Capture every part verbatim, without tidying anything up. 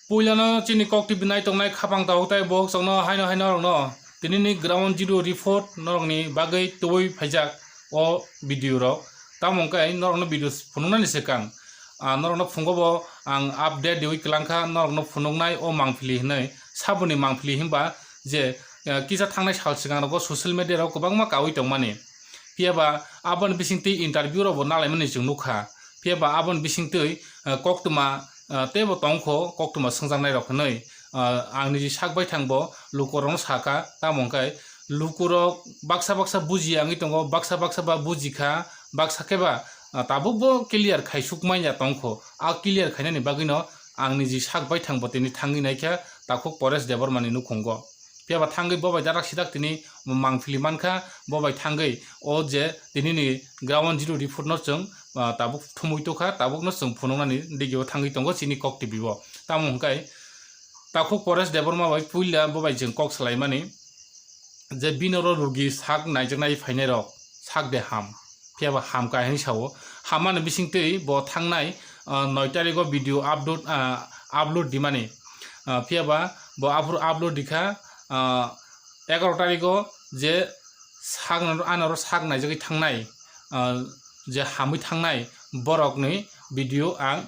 Puilano chini kok T V nai tongnai khapang takhuk tai bokhokno haino hai norokno tinini ground zero report norokni bagwi tubui phaijak o video rok. Tamo wngkhe norokno video phunuknani swkang, ah, norokno phungo bo ang update riwi kwlangkha norokno phunuknai o mangpili hinwi. Saboni mangpili hinba je, ah, kisa thangnai sal swkang rogo social media rok kwbangma kaui tongmani. Phiyaba aboni bisingtwi interview rokbo nalaimani chwng nukha. Phiyaba aboni bisingtwi, ah, koktwma, ah, teibo tongkho, koktwma swngjaknai rok hinwi, ah, ang niji sak baithang bo lukurokno sakha, tamo wngkhe lukurok baksa baksa bujiya wngwi tongo, baksa baksa ba bujikha, baksa khe ba, ah, tabukbo clear khai sukmanya tongkho. A clear khainani bagwino ang niji sak baithang bo tini thangwi naikha takhuk Paresh Debbarmani nukhungo. Phiyaba thangwi bo bai darak sidak tini mangpili mankha, bo bai thangwi o je tinini ground zero report no chwng, ah, tabuk thumwi tokha, tabukno chwng phunuknani digio thangwi tongo chini kok T V o. Tamo hwnkhe takhuk Paresh Debbarma bai puila bo bai chwng kok salaimani je bini oro rugi sak naijaknai phainai rok sak de ham. Phiyaba hamkha hinwi sao. Hammani bisingtwi bo thangnai, ah, noi tarigo video upload, ah, upload dimani. Ah, phiyaba bo aphuru upload dikha, ah, egaroh tarigo je sak, ano oro sak naijagwi thangnai, ah, je hamwi thangnai borokni video ang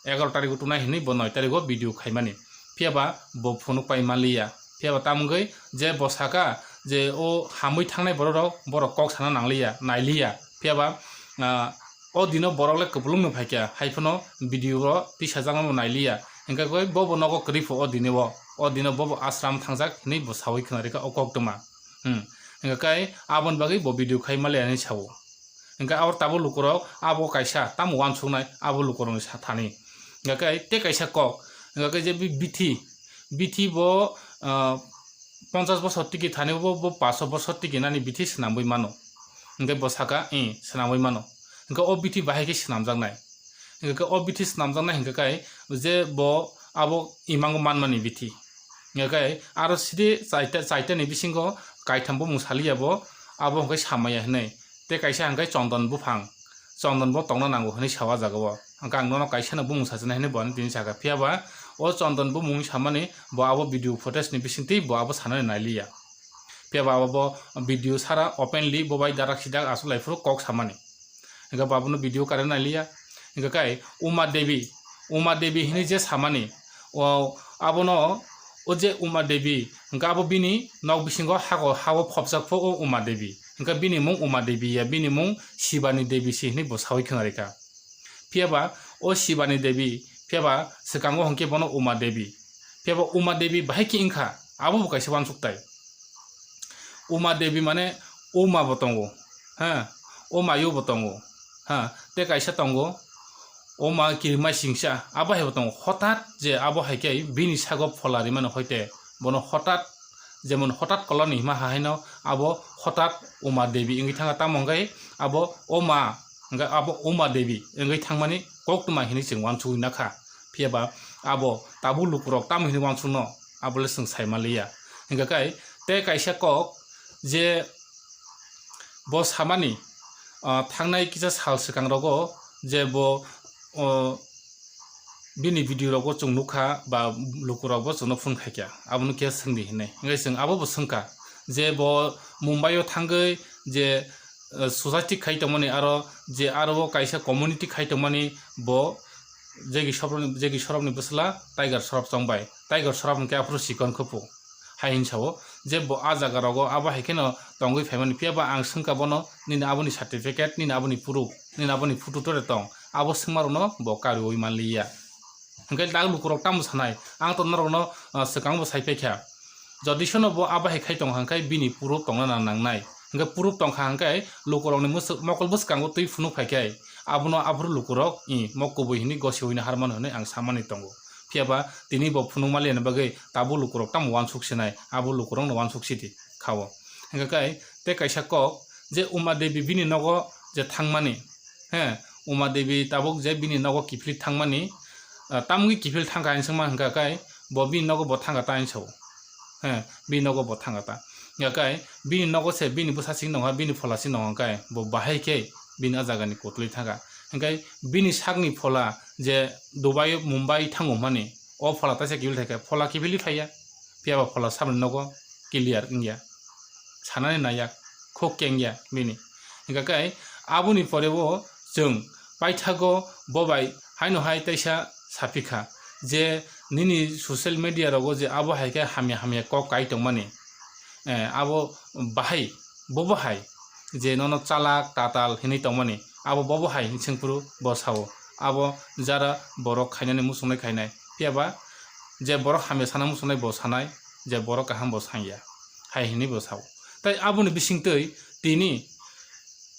egaroh tarigo tunai hinwi bo noi tarigo video khaimani. Phiyaba bo phunuk pai manliya. Phiyaba tamungwi je bo saka je o hamwi thangnai borok rok, borok kok sana nangliya, nailiya. Phiyaba, ah, o dino borok le kwplwng no phaikha, hai phano video o tisajakma bo nailiya. Hingkha khe bo bo nogo kwrwi pho o dini o, o dino bo bo ashram thangjak hinwi bo sawi khna rikha o koktwma. Hmm. Hingkha khe aboni bagwi bo video khai manliya hinwi sao. Hingkhe abo tabuk lukurok abo kaisa tamo uansuknai abo lukurokni sa thani. Hingkhe tei kaisa kok, hingkhe je bi-, bithi, bithi bo, ah, ponchas bosor tiki thani bo, bo paso bosor tiki nani bithi swnamwi mano. Hingkhe bo saka, "Eh, swnamwi mano." Hingkhe o bithi bahai khe swnamjaknai. Hingkhe o bithi swnamjaknai hingkhe kai je bo abo imango manmani bithi. Hingkhe aro sidi chaita, chaitani bisingo kaitham bumung saliya bo, abo hwnkhe samaya hinwi. Tei kaisa hwnkhe chondon buphang, chondon bo tongna nango hinwi sao ah jagao. Hwnkhe ang nono kaisano bumung sachinai hinwi bo ani tini sakha. Phiyaba o chondon bumung samani bo abo video footage ni bisingtwi bo abo sanani nailiya. Phiyaba abo bo video sara openly bo bai darak sidak achuk lai phuru kok samani. Hingkhe bo abono video kare nailiya. Hingkhe kai Uma Devi, Uma Devi hinwi je samani, o, abono o je Uma Devi, hingkhe abo bini nok bisingo hago, hao phobjak pho o Uma Devi. Hingkhe bini mung Uma Devi ya, bini mung Shivani Devi se hinwi bo sawi khna rikha. Phiyaba o Shivani Devi, phiyaba swkango hwnkhe bono Uma Devi. Phiyaba Uma Devi bahai khe wngkha, abo bo kaisa uansuk tai. Uma Devi mane Uma bo tongo, ha, Umayo bo tongo, ha, tei kaisa tongo Uma Kirima Singsa, abo hai bo tongo. Hotat je abo hai khe bini sago phola rimani hoite bono hotat, jemon hotat koloni hima ha haino abo hotat Uma Devi wngwi thangkha, tamo hwnkhe abo Uma, hwnkhe abo Uma Devi wngwi thangmani koktwma hinwi chwng uansugwi nakha. Phiyaba abo tabuk lukurok tamo hinwi uansukno, abo le chwng sai manliya. Hingkha kai tei kaisa kok je bo samani, ah, thangnai kisa sal swkang rogo je bo, oh, bini video rogo chwng nukha ba lukurok bo chwngno phone khaikha, abono khe swngdi hinwi. Hingkhe chwng abo bo swngkha je bo Mumbai o thangwi je, eh, society khai tongmani, aro je aro o kaisa community khai tongmani bo Jegi Sorobni, Jegi Sorobni bwsla Tiger Sorob chongbai. Tiger Sorob hwnkhe aphuru sikon khupu. Hai hwn sao je bo a jaga rogo abo hai kheno tongwi phaimani, phiyaba ang swngkha bono, "Nini aboni certificate, nini aboni proof, nini aboni photo tore tong?" Abo swngmarokno bo kariui manliya. Hwnkhe tak lukurok tamo sanai, ang to norokno, ah, swkang bo sai paikha. Jodi sono bo abo hai khai tong hwnkhe bini proof tongna nangnai. Hwnkhe proof tongkha hwnkhe lukurokni mwswk-, mokol bwskango twi phunuk phaikhai abono aphuru lukurok, "I, mo kubui hinwi gosiui naharmano," hinwi ang samani tongo. Phiyaba tini bo phunukma liyani bagwi tabuk lukurok tamo uansuk sinai, abo lukurokno uansuk sidi kha-o. Hwnkhe kai tei kaisa kok je Uma Devi bini nogo je thangmani, he, Uma Devi tabuk je bini nogo kiphilwi thangmani, ah, tamungwi kiphilwi thangkha hinwi swngma hwnkha kai bo bini nogo bo thangkha ta hinwi sao. He, bini nogo bo thangkha ta. Hwnkha kai bini nogo se bini bwsa sing nongkha, bini phola sing nongkha kai bo bahai khe bini a jagani kotolwi thangkha. Hwnkhe bini sakni phola je Dubai, Mumbai thango hwnmani, O phola taisa kiphil thaikha, phola kiphilwi phaiya, phiyaba phola saboni nogo clear wngya, sanani naiya, khuk kengya bini. Hingkha khe aboni pore o chwng paithago bo bai haino hai taisa saphikha je nini social media rogo je abo hai khe hamya hamya kok kai tongmani, eh, abo bahai, bo bahai je nono chalak tatal hinwi tongmani, abo bo bahai hinsengphuru bo sao. Abo jara borok khainani muchungnai khainai, phiyaba je borok hamya sana muchungnai bo sanai, je borok kaham bo sanya, hai hinwi bo sao. Tai aboni bisingtwi tini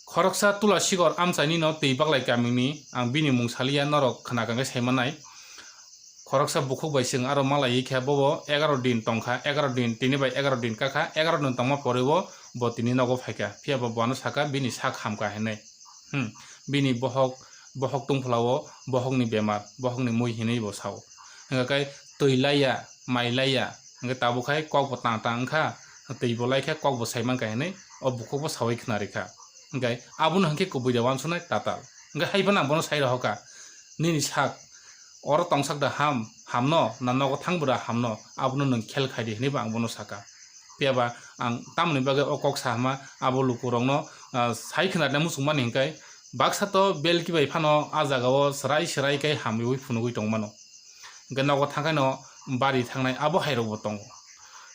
khoroksa tula sigor amchaini no twi baglai kamini, ang bini mung saliya, norok khna kangkhe sai manai. Khoroksa bukhuk bai chwng aro malaiwi khe bobo egaroh din tongkha, egaroh din, tini bai egaroh din kakha, egaroh din tongma pore o bo tini nogo phaikha, phiyaba bo ano sakha bini sak hamkha hinwi. Hmm, bini bohok, bohok tungphla o bohokni bemar, bohokni mui hinwi bo sao. Hingkha khe twi laiya, mai laiya, hingkhe tabuk hai kok bo tang tang wngkha, twi bo laikha, kok bo sai mankha hinwi o bukhuk bo saui khna rikha. Hingkhe abono hinkhe kubui da uansuknai tatal. Hingkhe hai phano ang bono sai rohorkha, nini sak oro tongsak da ham, hamno, na nogo thang bwra hamno, abono nwng khel khai di hinwi bo ang bono saka. Phiyaba ang tamoni bagwi o kok sa hama, abo lukurokno, ah, sai khna rwna muchung mani hinkhe, baksa to belki bai phano a jaga o swrai swrai khe hamwi phunugwi tong mano. Hingkhe nogo thangkhaino bari thangnai abo hai rok bo tongo.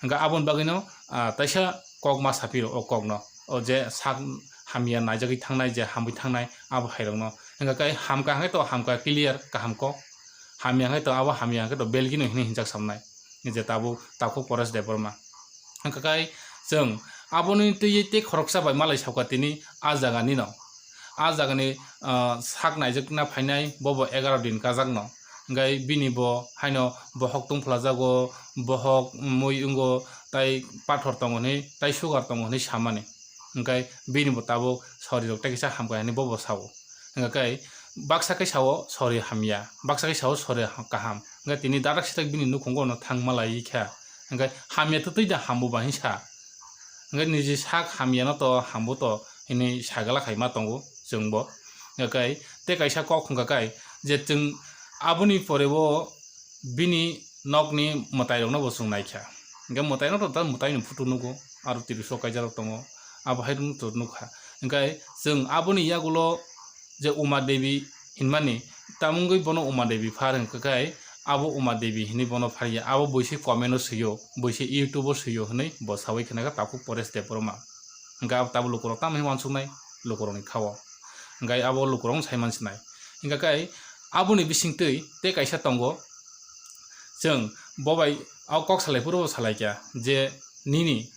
Hingkhe aboni bagwino, ah, taisa kok ma saphi rw o kokno, o je sak hamya naijagwi thangnai, je hamwi thangnai, abo hai rokno. Hingkha khe hamkha hwnkhe to hamkha clear kaham kok, hamya hwnkhe to abo hamya hwnkhe to belgino hinwi hinjak samnai, je tabuk takhuk Paresh Debbarma. Hingkha khe chwng aboni twi tei khoroksa bai malai sauka tini a jaga nino, a jaga ni, ah, sak naijakna phainai bobo egaroh din kajakno, hingkhe bini bo haino bohok tungphlajago, bohok mui wngo, tai pathor tongo hinwi, tai sugar tongo hinwi samani. Hingkhe bini bo tabuk sori rok tei kisa hamkha hinwi bobo sao. Hingkha khe baksa khe sao sori hamya, baksa khe sao sori ha-, kaham. Hingkhe tini dadak sidak bini nukhungo no thangma lai kha. Hingkhe hamya twtwi da hambo ba hinsa. Hingkhe niji sak hamya no to hambo to hinwi sagala khaima tongo chwngbo. Hingkhe tei kaisa kok hingkha khe je chwng aboni pore o bini nokni mwtairokno bo chwng naikha. Hingkhe mwtairok to ta mwtaini photo nugo, aro tiriso kaijarok tongo, abo hai rokno to nukha. Hingkhe chwng aboni yagulo je Uma Devi hinmani, tamungwi bono Uma Devi phar hingkha khe abo Uma Devi hinwi bono phariya, abo buisi comment o swio, buisi YouTube o swio hinwi bo sawi khna khe takhuk Paresh Debbarma. Hingkhe abo tabuk lukurok tamo hinwi uansuknai lukurokni khao. Hingkhe abo lukurok sai mansinai. Hingkha khe aboni bisingtwi tei kaisa tongo, chwng bo bai o kok salai phuru bo salai kha je nini,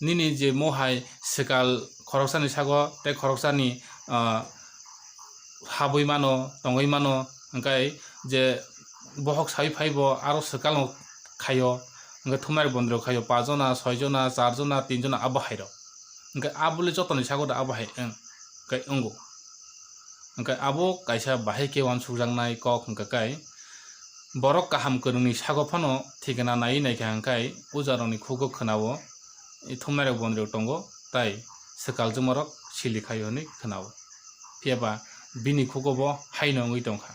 nini je mohai swkal khoroksani sago tei khoroksani, ah, habwi mano, tongwi mano, hingkhe je bohok sawi phaibo aro swkalno khaio, hingkhe thumnari bondrok khaio, pachjona, soijona, charjona, tinjona abo hairok. Hingkhe abole jotoni sago da abo hai wng, khe wngo. Hingkhe abo kaisa bahai khe uansukjaknai kok hingkha khe, borok kaham kwrwngni sago phano thikna naiwi naikha hingkhe ujarokni khugo khwnao, thumnairok bondrok tongo, tai swkaljakmarok sili khaio hinwi khwnao. Phiyaba bini khugo bo haino wngwi tongkha.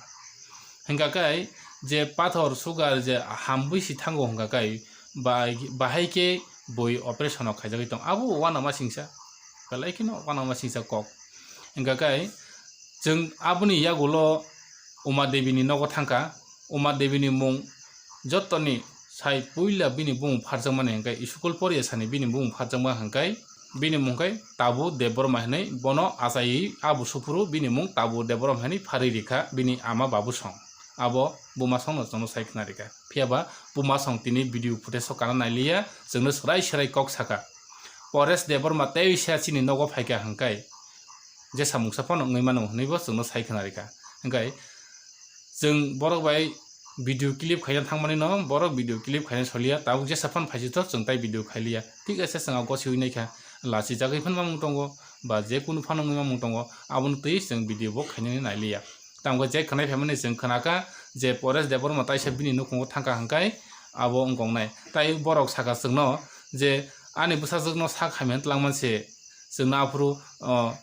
Hingkha khe je pathor sugar je hamwi si thango hingkha khe, bai-, bahai khe bui operation o khaijagwi tong, abo uanama singsa, belai kheno uanama singsa kok. Hingkha khe chwng aboni yagulo Uma Devi ni nogo thangkha, Uma Devi ni mung jotoni sai puila bini bumung pharjakmani hingkhe school poriya sani bini bumung pharjakma hingkhe bini mung khe Tabu Debbarma hinwi bono achaiwi abo suphuru bini mung Tabu Debbarma hinwi pharwi rikha bini ama babu song. Abo buma songno chwngno sai khna rikha. Phiyaba buma song tini video footage o kana nailiya, chwngno swrai swrai kok sakha. Paresh Debbarma tei wisa chini nogo phaikha hingkhe jesa mungsa phano wngwi mano hinwi bo chwngno sai khna rikha. Hingkhe chwng borok bai video clip khaina thangmani no, borok video clip khaina soliya, tabuk jesa phano phaisitho chwng tai video khailiya. Thik ase chwng abo gosiwi naikha, lachijagwi phano mamung tongo, ba je kunu phano wngwi mamung tongo, abono twi chwng video bo khainani nailiya. Tamo khe je khwnai phaimani chwng khwnakha je Paresh Debbarma taisa bini nukhungo thangkha hwnkhe abo wngkoknai. Tai borok sakha chwngno je ani bwsajwkno sak hamya twlangman se, chwngno aphuru, o,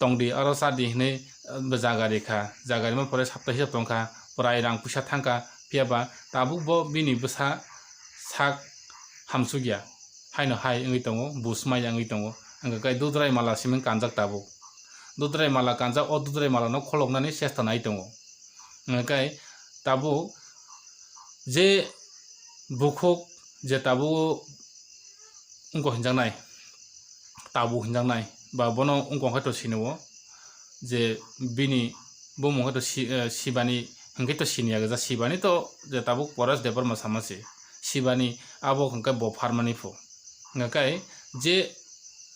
tongdi, oro chadi hinwi, eh, jaga rikha. Jaga rima pore sapta hisab tongkha, prai rang puisa thangkha, Phiya ba tabuk bo bini bwsa sak hamsukya, haino hai wngwi tongo, buj maya wngwi tongo. Hwnkhe kai Dudrai Mala siming kanjak tabuk. Dudrai Mala kanjak, o Dudrai Malano kholopnani chesta nai tongo. Hwnkhe kai tabuk je bukhuk je tabuk wngkha hinjaknai, tabuk hinjaknai, ba bono wngkha khe to sinio, je bini bumung khe to si-, eh, Sibani hinkhe to siniya gajak, Sibani to je tabuk Paresh Debbarma sama se, Sibani abo hinkhe bo pharmani phu. Hwnkhe je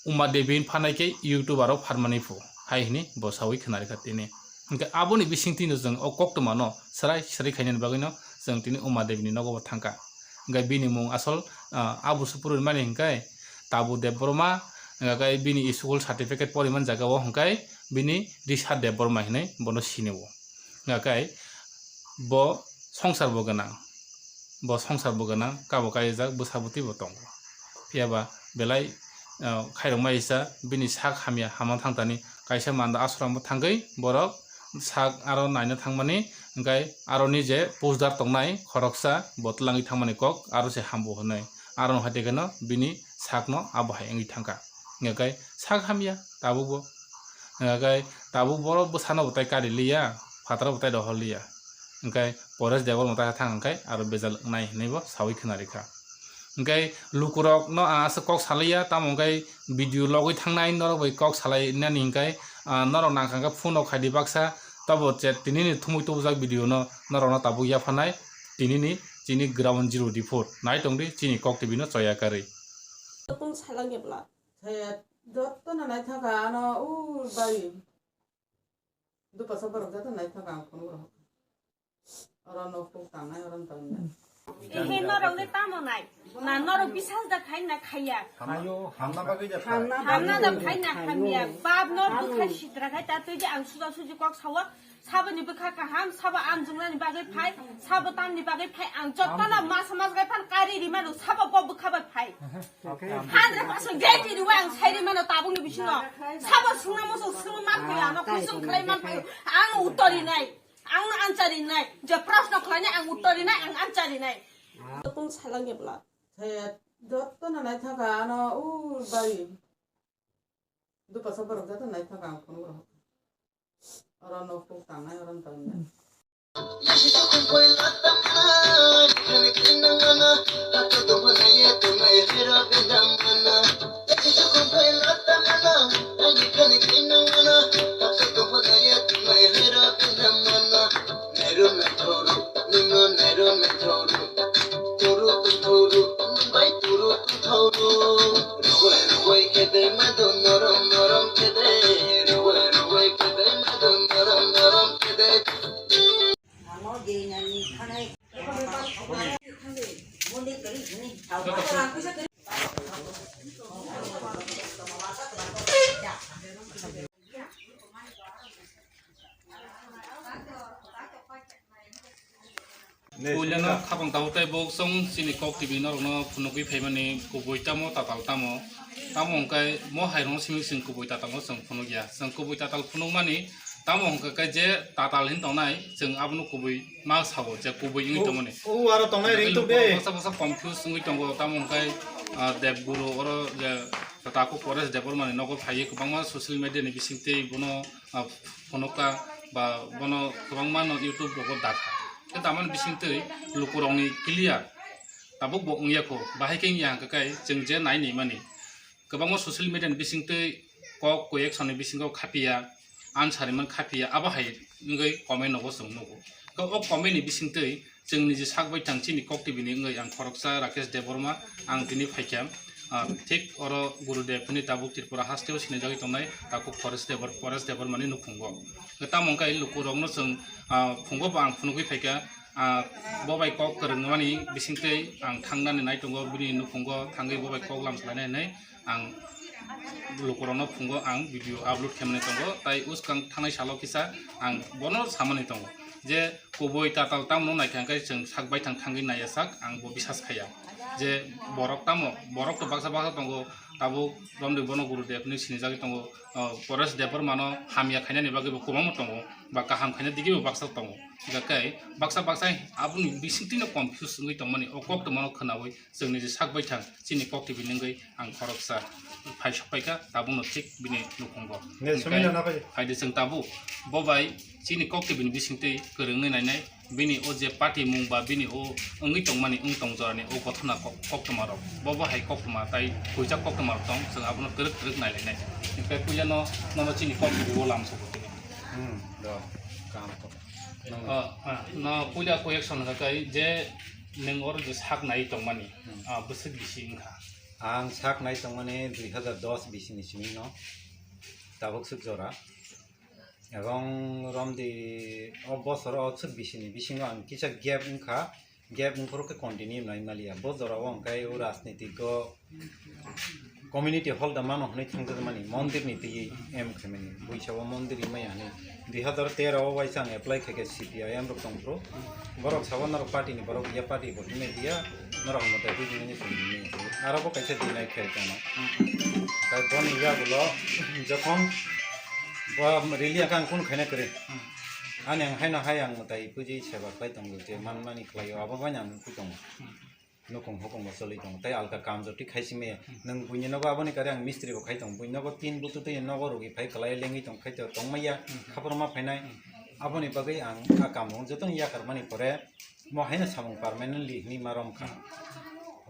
Uma Devi phanai khe YouTuber o pharmani phu hai hini bo sawi khwnarikha tini. Hwnkhe aboni bisingtwino chwng o koktwmano swrai swrai khainani bagwino chwng tini Uma Devi ni nogo bo thangkha. Hwnkhe bini mung asol, ah, Abu Supuru mani hwnkhe Tabu Debbarma, hwnkhe bini school certificate poriman jaga o hwnkhe bini Risha Debbarma hinwi bono sinio. Hwnkhe bo songsar bo gwnang, bo songsar bo gwnang, kabo kaijak bwsa bwtwi bo tongo. Phiya ba belai, ah, khairokma isa bini sak hamya hama thangtani kaisa manda ashram bo thangwi borok sak aro naina thangmani, hwnkhe aroni je pusdar tongnai khoroksa bo twlangwi thangmani kok aro se hambo hwnwi, aro hai khe no bini sakno abo hai wngwi thangkha. Hwnkhe sak hamya tabukbo, hwnkhe tabuk borok bwsano bo tai kari liya, phataro bo tai rohor liya, hwnkhe Paresh Debbarma tai thang hwnkhe aro bejal wngnai hinwi bo sawi khwnarikha. Hwnkhe lukurokno ang aswk kok salaiya, tamo hwnkhe video logwi thangnai norok bai kok salainani hwnkhe, ah, norok nangkha hwnkhe phone rok khaidi baksa, tabo chat tinini thumwi tubujak video no norokno tabuk yapharnai tinini chini ground zero report nai tongdi chini Kok T V no choya karwi. Tong salang ya bla. Saya jotto na nai thaka ano u bai. Dupa sa borok jotto nai thaka ang phone rok. Oro nokphuk tangnai, oro tangnai. Ehe, norok le tamo nai? Na norok bisal da khai na khaiya? Hamna bagwi da khai. Hamna da khai na hamya. Bab no bukhai sidra khai ta twi je ang suja suji kok sawa. Sabo ni bwkha kaham, sabo amjwngnani bagwi phai, sabo tamni bagwi phai, ang jotono mas mas gai phan kari rimanu, sabo bo bwkha bai phai. Hundred percent guarantee riwi ang sai rimanu tabukni bisingo. Sabo swngna muchung swngwi man phai, ano question khlai man phai, ang uttor rinai. Ang no answer rinai, je proshno khlainai ang uttor rinai, ang answer rinai. Tong salang ya bla. Saya jotto na nai thaka ano u bai. Dupa sa borok jotto nai thaka ang phone rok. Oro nokphuk tangnai, oro tangnai. Puilano khapang tabuk tei bo chwng chini Kok T V norokno phunugwi phaimani kubui tamo tatal tamo. Tamo hwnkhe mo hairokno simi chwng kubui tatalno chwng phunukya. Chwng kubui tatal phunukmani tamo hwnkhe khe je tatal hin tongnai chwng abono kubui ma sao je kubui wngwi tongmani. O aro tongnai ring tuk de. Bwsa bwsa confuse wngwi tongo tamo hwnkhe, ah, Deb Guru oro je takhuk Paresh Debbarmani nogo phaiwi kwbangma social media ni bisingtwi bono, ah, phunukha ba bono kwbangma no YouTube rogo dakha. Khe tamani bisingtwi lukurokni clear tabuk bo wngya kho, bahai khe wngya hwnkhe kai chwng je nai nai mani. Kwbangma social media ni bisingtwi kok koi action ni bisingo khapiya, answer man khapiya, abo hai wngwi comment nogo chwng nugo. Khe o comment ni bisingtwi chwng niji sak bai thang chini Kok T V ni wngwi ang khoroksa Rakesh Debbarma ang tini phaikha. Ah, thik oro Gurudev hwnwi tabuk Tripura hasteo sinijagwi tongnai takhuk Paresh Debbar-, Paresh Debbarmani nukhungo. Tamo wngkha lukurokno chwng, ah, phungo bo ang phunugwi phaikha, ah, bo bai kok kwrwngmani bisingtwi ang thangnani nai tongo, bini nukhungo thangwi bo bai kok lam salainai hinwi ang lukurokno phungo ang video upload khaimani tongo, tai uskang thangnai salo kisa ang bono samani tongo je kubui tatal tamno naikha hwnkhe chwng sak baithang thangwi naiya sak ang bo bisas khaiya je borok tamo, borok to baksa baksa tongo, tabuk romdi bono Gurudev hinwi sinijagwi tongo, o, Paresh Debbarmano hamya khainani bagwi bo kwbangma tongo, ba kaham khaina digi bo baksa tongo. Hingkha khe baksa baksa aboni bisingtwino confuse wngwi tongmani o koktwmano khwnawi chwngni je sak baithang chini kok twi bini wngwi ang khoroksa phai sokpaikha tabukno thik bini nukhungo. Ne, hingkhe sumina na pai. Phaidi chwng tabuk bo bai chini kok twi bini bisingtwi kwrwngwi nainai. Bini o je party mung ba bini o wngwi tongmani wng tong jorani o gothona kok-, koktwma rok, bo bo hai koktwma tai khuijak koktwma rok tong, chwng abono twrwk twrwk nailainai. Hingkhe puila no nono chini kok twi o lam sobo tini. Hmm, do, kaham kok. O, ah, no puila koi action hwnkha khe je nwng oro je sak nai tongmani, hmm, ah, bwswk bisi wngkha? Ang sak nai tongmani dui hazar dos bisini simi no, tabuk swk jora. Ebong romdi o bosor o chwk bisini bisingo ang kisa gap wngkha, gap wngphuru khe continue nai maliya. Bo jorao hwnkhe o rajnitiko community hall da mano hwnwi thangjakmani mondirni twi em khaimani. Buisao mondir wngmaya hwnwi dui hazar tero o waisa ang apply khaikha C P I M rok tongphuru. Borok sabo norok party ni borok ya party bo hwnwi diya, norok motai buini chwng hwnwi. Aro bo kaisa dinai khaikha no. Tai boni yagulo jokhon Bo rili ang kang kunu khaina kwrwi. Hmm. Ani ang haino hai ang mwtai puji seba khlai tongo, je manmani khlaio, abo bai ang nukui tongo. Hmm. Nukung hukung bo choli tongo, tei alka kam jotwi khai simi. Hmm. Nwng buini nogo aboni kari ang mistri bo khai tongo, buini nogo tin butu tei nogo rwgwi phai kwlai lengwi tong khai tongmaya, hmm, khaphurma phainai. Hmm. Aboni bagwi ang a kam rok jotono yakarmani pore, Mo haino samung permanently hinwi ma romkha.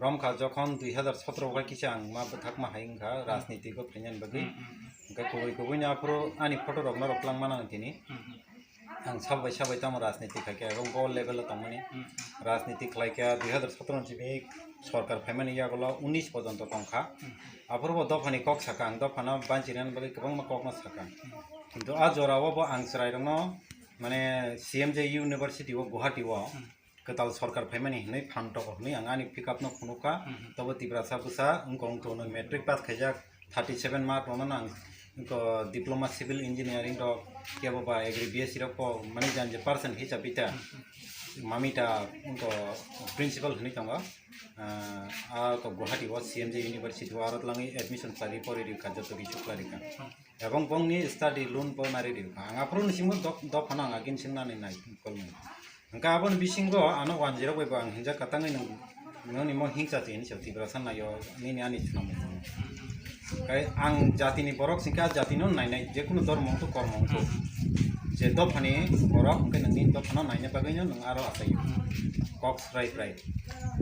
Romkha jokhon dui hazar sotro o kisa ang ma bwthakma hai wngkha rajniti o phainani bagwi. Hmm, hmm, hmm. Hwnkhe kubui kubui no aphuru ani photo rok norok twlang mano tini. Hmm, hmm. Ang sabai sabai tamo rajniti khaikha, ebong bo level o tongmani. Hmm, hmm. Rajniti khlaikha dui hazar sotro ni simi sorkar phaimani yagulo unis porjonto tongkha. Hmm. Aphuru bo dophani kok sakha, ang dophano banchirani bagwi kwbangma kokno sakha. Hmm. Kintu a jora o bo ang chwrairokno mane C M J University o Guwahati o, hmm, kwtal sorkar phaimani hinwi phan tongo hinwi ang ani pick up no phunukha. Hmm. Tobo Tiprasa bwsa wngkong tono matric pass khaijak thirty seven mark romano ang wngkha diploma civil engineering rok kebo ba agri B S C rok po mani jan je percent hisab bita. Hmm. Mamita wngkha principal hinwi tongo. Ah, ah, ko Guwahati o C M J University o aro twlangwi admission khlai pori rikha joto kichu khlai rikha. Hmm. Ebong bongni study loan bo nari rikha. Ang aphuru ni simo dok, dok phano ang agin sing nani nai kolmani. Hwnkha aboni bisingo ano wanjirok bai bo ang hinjak katangwi nwng, nini mo hingcha twi hinwi sa Tiprasa naio nini ani swnam. Kai ang jatini borok singkha jatino nainai jekunu dormo wngthu kormo wngthu. Je dophani borok hwnkhe nwngni dophano naina bagwino nwng aro achaio. Kok srai srai.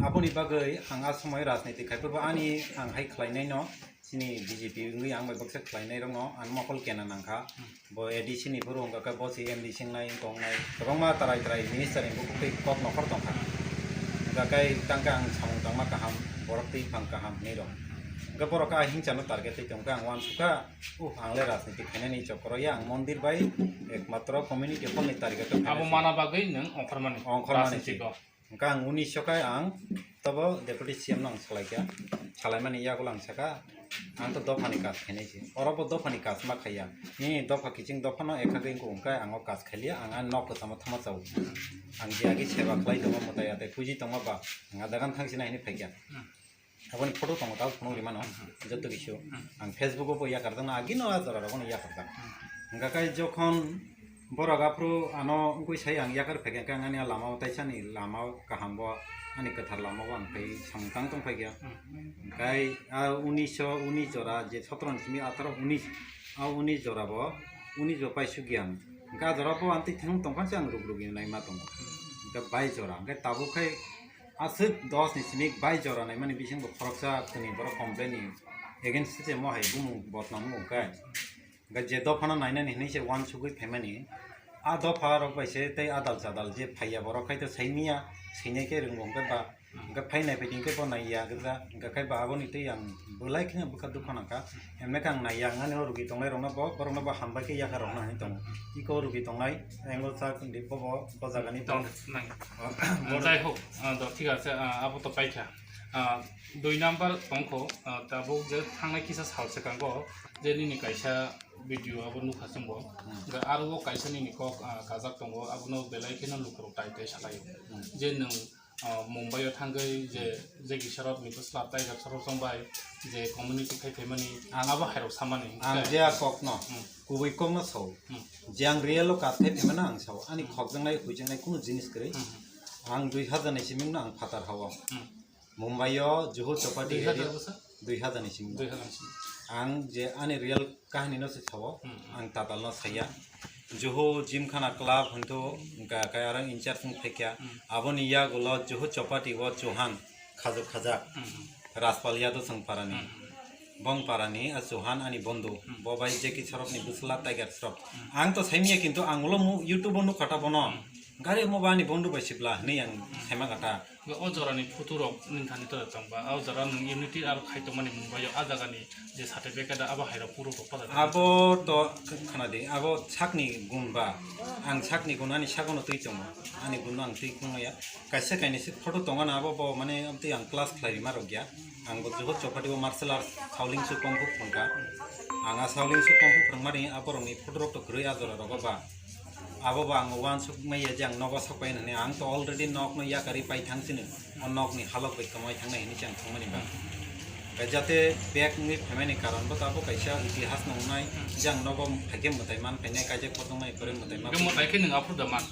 Aboni bagwi ang a somoi rajniti khai phuru ani ang hai khlainaino. Chini B J P wngwi ang bai baksa khlainairokno ang mokol kena nangkha. Hmm. Bo A D C ni phuru wngkha khe bo si M D C wngnai, wngkha wngnai. Kwbangma tarai tarai minister ni bukhuk twi kok nokhor tongkha. Wngkha khe tangkhe ang samung tangma kaham, borok twi phang kaham hinwi rok. Wngkha borok khe a hingchano target twi tongkha, ang uansukha, uh, ang le rajniti khainani chokro ya, ang mondir bai ekmatro community hall ni target o abo khainai. Mana bagwi nwng ongkhormani. Ongkhormani rajniti si. Ko. Hwnkha ang unisho khe ang tobo deputy C M no ang salaikha, salaimani yagulo ang sakha, ang to dophani kaj khainai se, oro bo dophani kaj ma khaiya, nini dopha kiching dophano ekha khe wngkha, hwnkhe ang o kaj khailiya, ang ani nok kwchamo thama chao, ang je agi seba khlai tongo mwtai atai puji tongma ba, ang a dagan thang sina hinwi phaikha. Aboni photo tongo, tabuk phunuk rimano, joto kisu. Ang Facebook o bo yakarjakno, agino a jora rogono yakarjak. Hwnkha khe jokhon borok aphuru ano wngkui sai ang yakar phaikha, hwnkhe ang ani a lama o taisani lama o kaham bo ani kwthar lama o ang phai samung tang tong phaikha. Hwnkhe a unis o unis jora je sotro ni simi atharo unis, a unis jora bo, unis bo paisukya ang. Hwnkhe a jora bo ang twi thang tongphano se ang ruk ruk naima tongo. Hwnkhe bais jora, hwnkhe tabuk khai Aswk dos ni simi bai jora naimani bisingo khoroksa kwnwi borok complain ni against se mo hai bumung bodnam wngkha. Hwnkhe je dophano nainani hinwi se uansugwi phaimani, a dopha rok bai se tei adal chadal je phaiya borok khai to saimanya, sainai khe rwngo hwnkhe ba, hwnkhe phai naiphai di hwnkhe bo naiya hwnkhe ba, hwnkhe khai ba aboni tei ang belai kheno bwkha dukha nangkha. Hemlai khe ang naiya, ang ani o rugi tongnai rokno bo, borokno bo hambai khe yakar rokna hinwi tongo. Iko rugi tongnai, angle sa kundi bo, bo, bo jagani tong. Nang. Jai hok, ah, do, thik ache, ah, abo to paikha. Ah, dui number tongkho, ah, tabuk je thangnai kisa sal swkango, je nini kaisa video abo nukha chwngbo. Hmm. Ga aro o kaisa nini kok, ah, kajak tongo, abono belai kheno lukurok tai tai salaio. Hmm. Je nwng Ah, Mumbai o thangwi je, je Gisarok ni bwsla Tiger Sarok chong bai je community khai phaimani, ang abo hairok samani. Ang je a kok no, hmm, kubui kok no sao. Hmm. Je ang real o kathai phaimano ang sao. Ani, hmm, khokjaknai, huijaknai kunu jinis kwrwi. Hmm. Ang dui hazar ni simi no ang phatar hao. Hmm. Mumbai o Juhu Chowpatty area. Dui hazar bwsa? Dui hazar ni simi. Dui hazar ni simi. Ang je ani real kahini no se sao, hmm, hmm, ang tatal no saya. Juhu Gymkhana Club hintu hwnkha khe aro in charge wng phaikha. Hmm. Aboni yagulo Juhu Chowpatty o Chauhan khajak khajak. Hmm, hmm. Rajpal Yadav Songparani. Hmm, hmm. Bongparani a Chauhan ani bondhu. Hmm. Bo bai Jackie Sarokni bwsla Tiger Sarok. Hmm. Ang to saimanya kintu ang ulo mu-, YouTube o nukha ta bono. Hmm. Gari mo bani bondhu bai sibla hinwi ang, hmm, saima kha ta. O jorani photo rok nini thani to tong ba, o jora nwng unity aro khai tongmani Mumbai o, a jagani je certificate abo hai rok puro rok paja. Abo to khna di, abo sakni gun ba, ang sakni gun ani sagono twi tongo, ani gun no ang twi khung maya. Kaisa kainwi se photo tongo na abo bo, mane amtwi ang class khlai rima rok ya. Ang bo Juhu Chowpatty o martial arts Shaolin Shu Kung Fu phwrwngkha. Ang a Shaolin Shu Kung Fu phwrwngmani aborokni photo rok to kwrwi a jora rogo ba. Abo bo ang uansuk maya je ang nogo sok pai nani, ang to already nok no yakarwi pai thang sini. O nok ni halok bai kwmai thangnai hinwi se ang thangmani ba. Jate bag wngwi phaimani karon bo tabuk kaisa itihas no wngnai, je ang nogo phaikhe mwtai man phainai, kaijak borjakmani pore mwtai man. Hwnkhe mwtai khe nwng aphuru da man?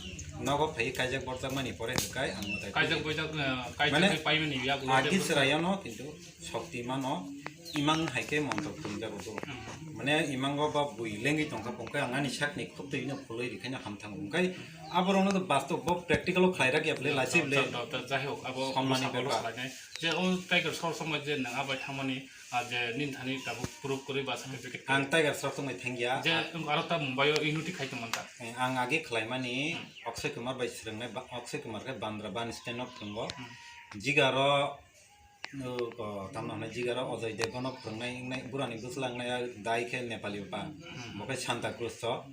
Nogo phai kaijak borjakmani pore hwnkhe ang mwtai kaijak phai. Borjak, eh, kaijak mane phai paimani yagulo agi je chwraiyano kintu Shaktiman o imang hai khe montok phwrwngjago do. Hmm. Mane imango ba bui lengwi tongkha, pongkhe ang ani sakni khuptwi no phulwi rikhaino hamthango. Hwnkhe aborokno to bastob bo practical o khlairak ya bwle, lachi bwle. Jai hok, abo sammani bwskango bepar. Khlainai. Je o Tiger Sarok somoi je nwng abai thangmani, ah, je nini thani tabuk proof kwrwi ba certificate kwrwi. Ang Tiger Sarok somoi thangya. Je aro ta Mumbai o unity khai tongmani ta. Eh, ang agi khlaimani, hmm, Akshay Kumar bai swrwngnai, ba-, Akshay Kumar khe Bandra Bus Stand o phwrwngo. Hmm. Jigaro Nuko tamno hwnwi jigaro Ajay Devgano phwrwngnai wngnai, burani bwsla wngnai, a dai khe Nepali bupha. Hmm. Bo khe Santa Cruz o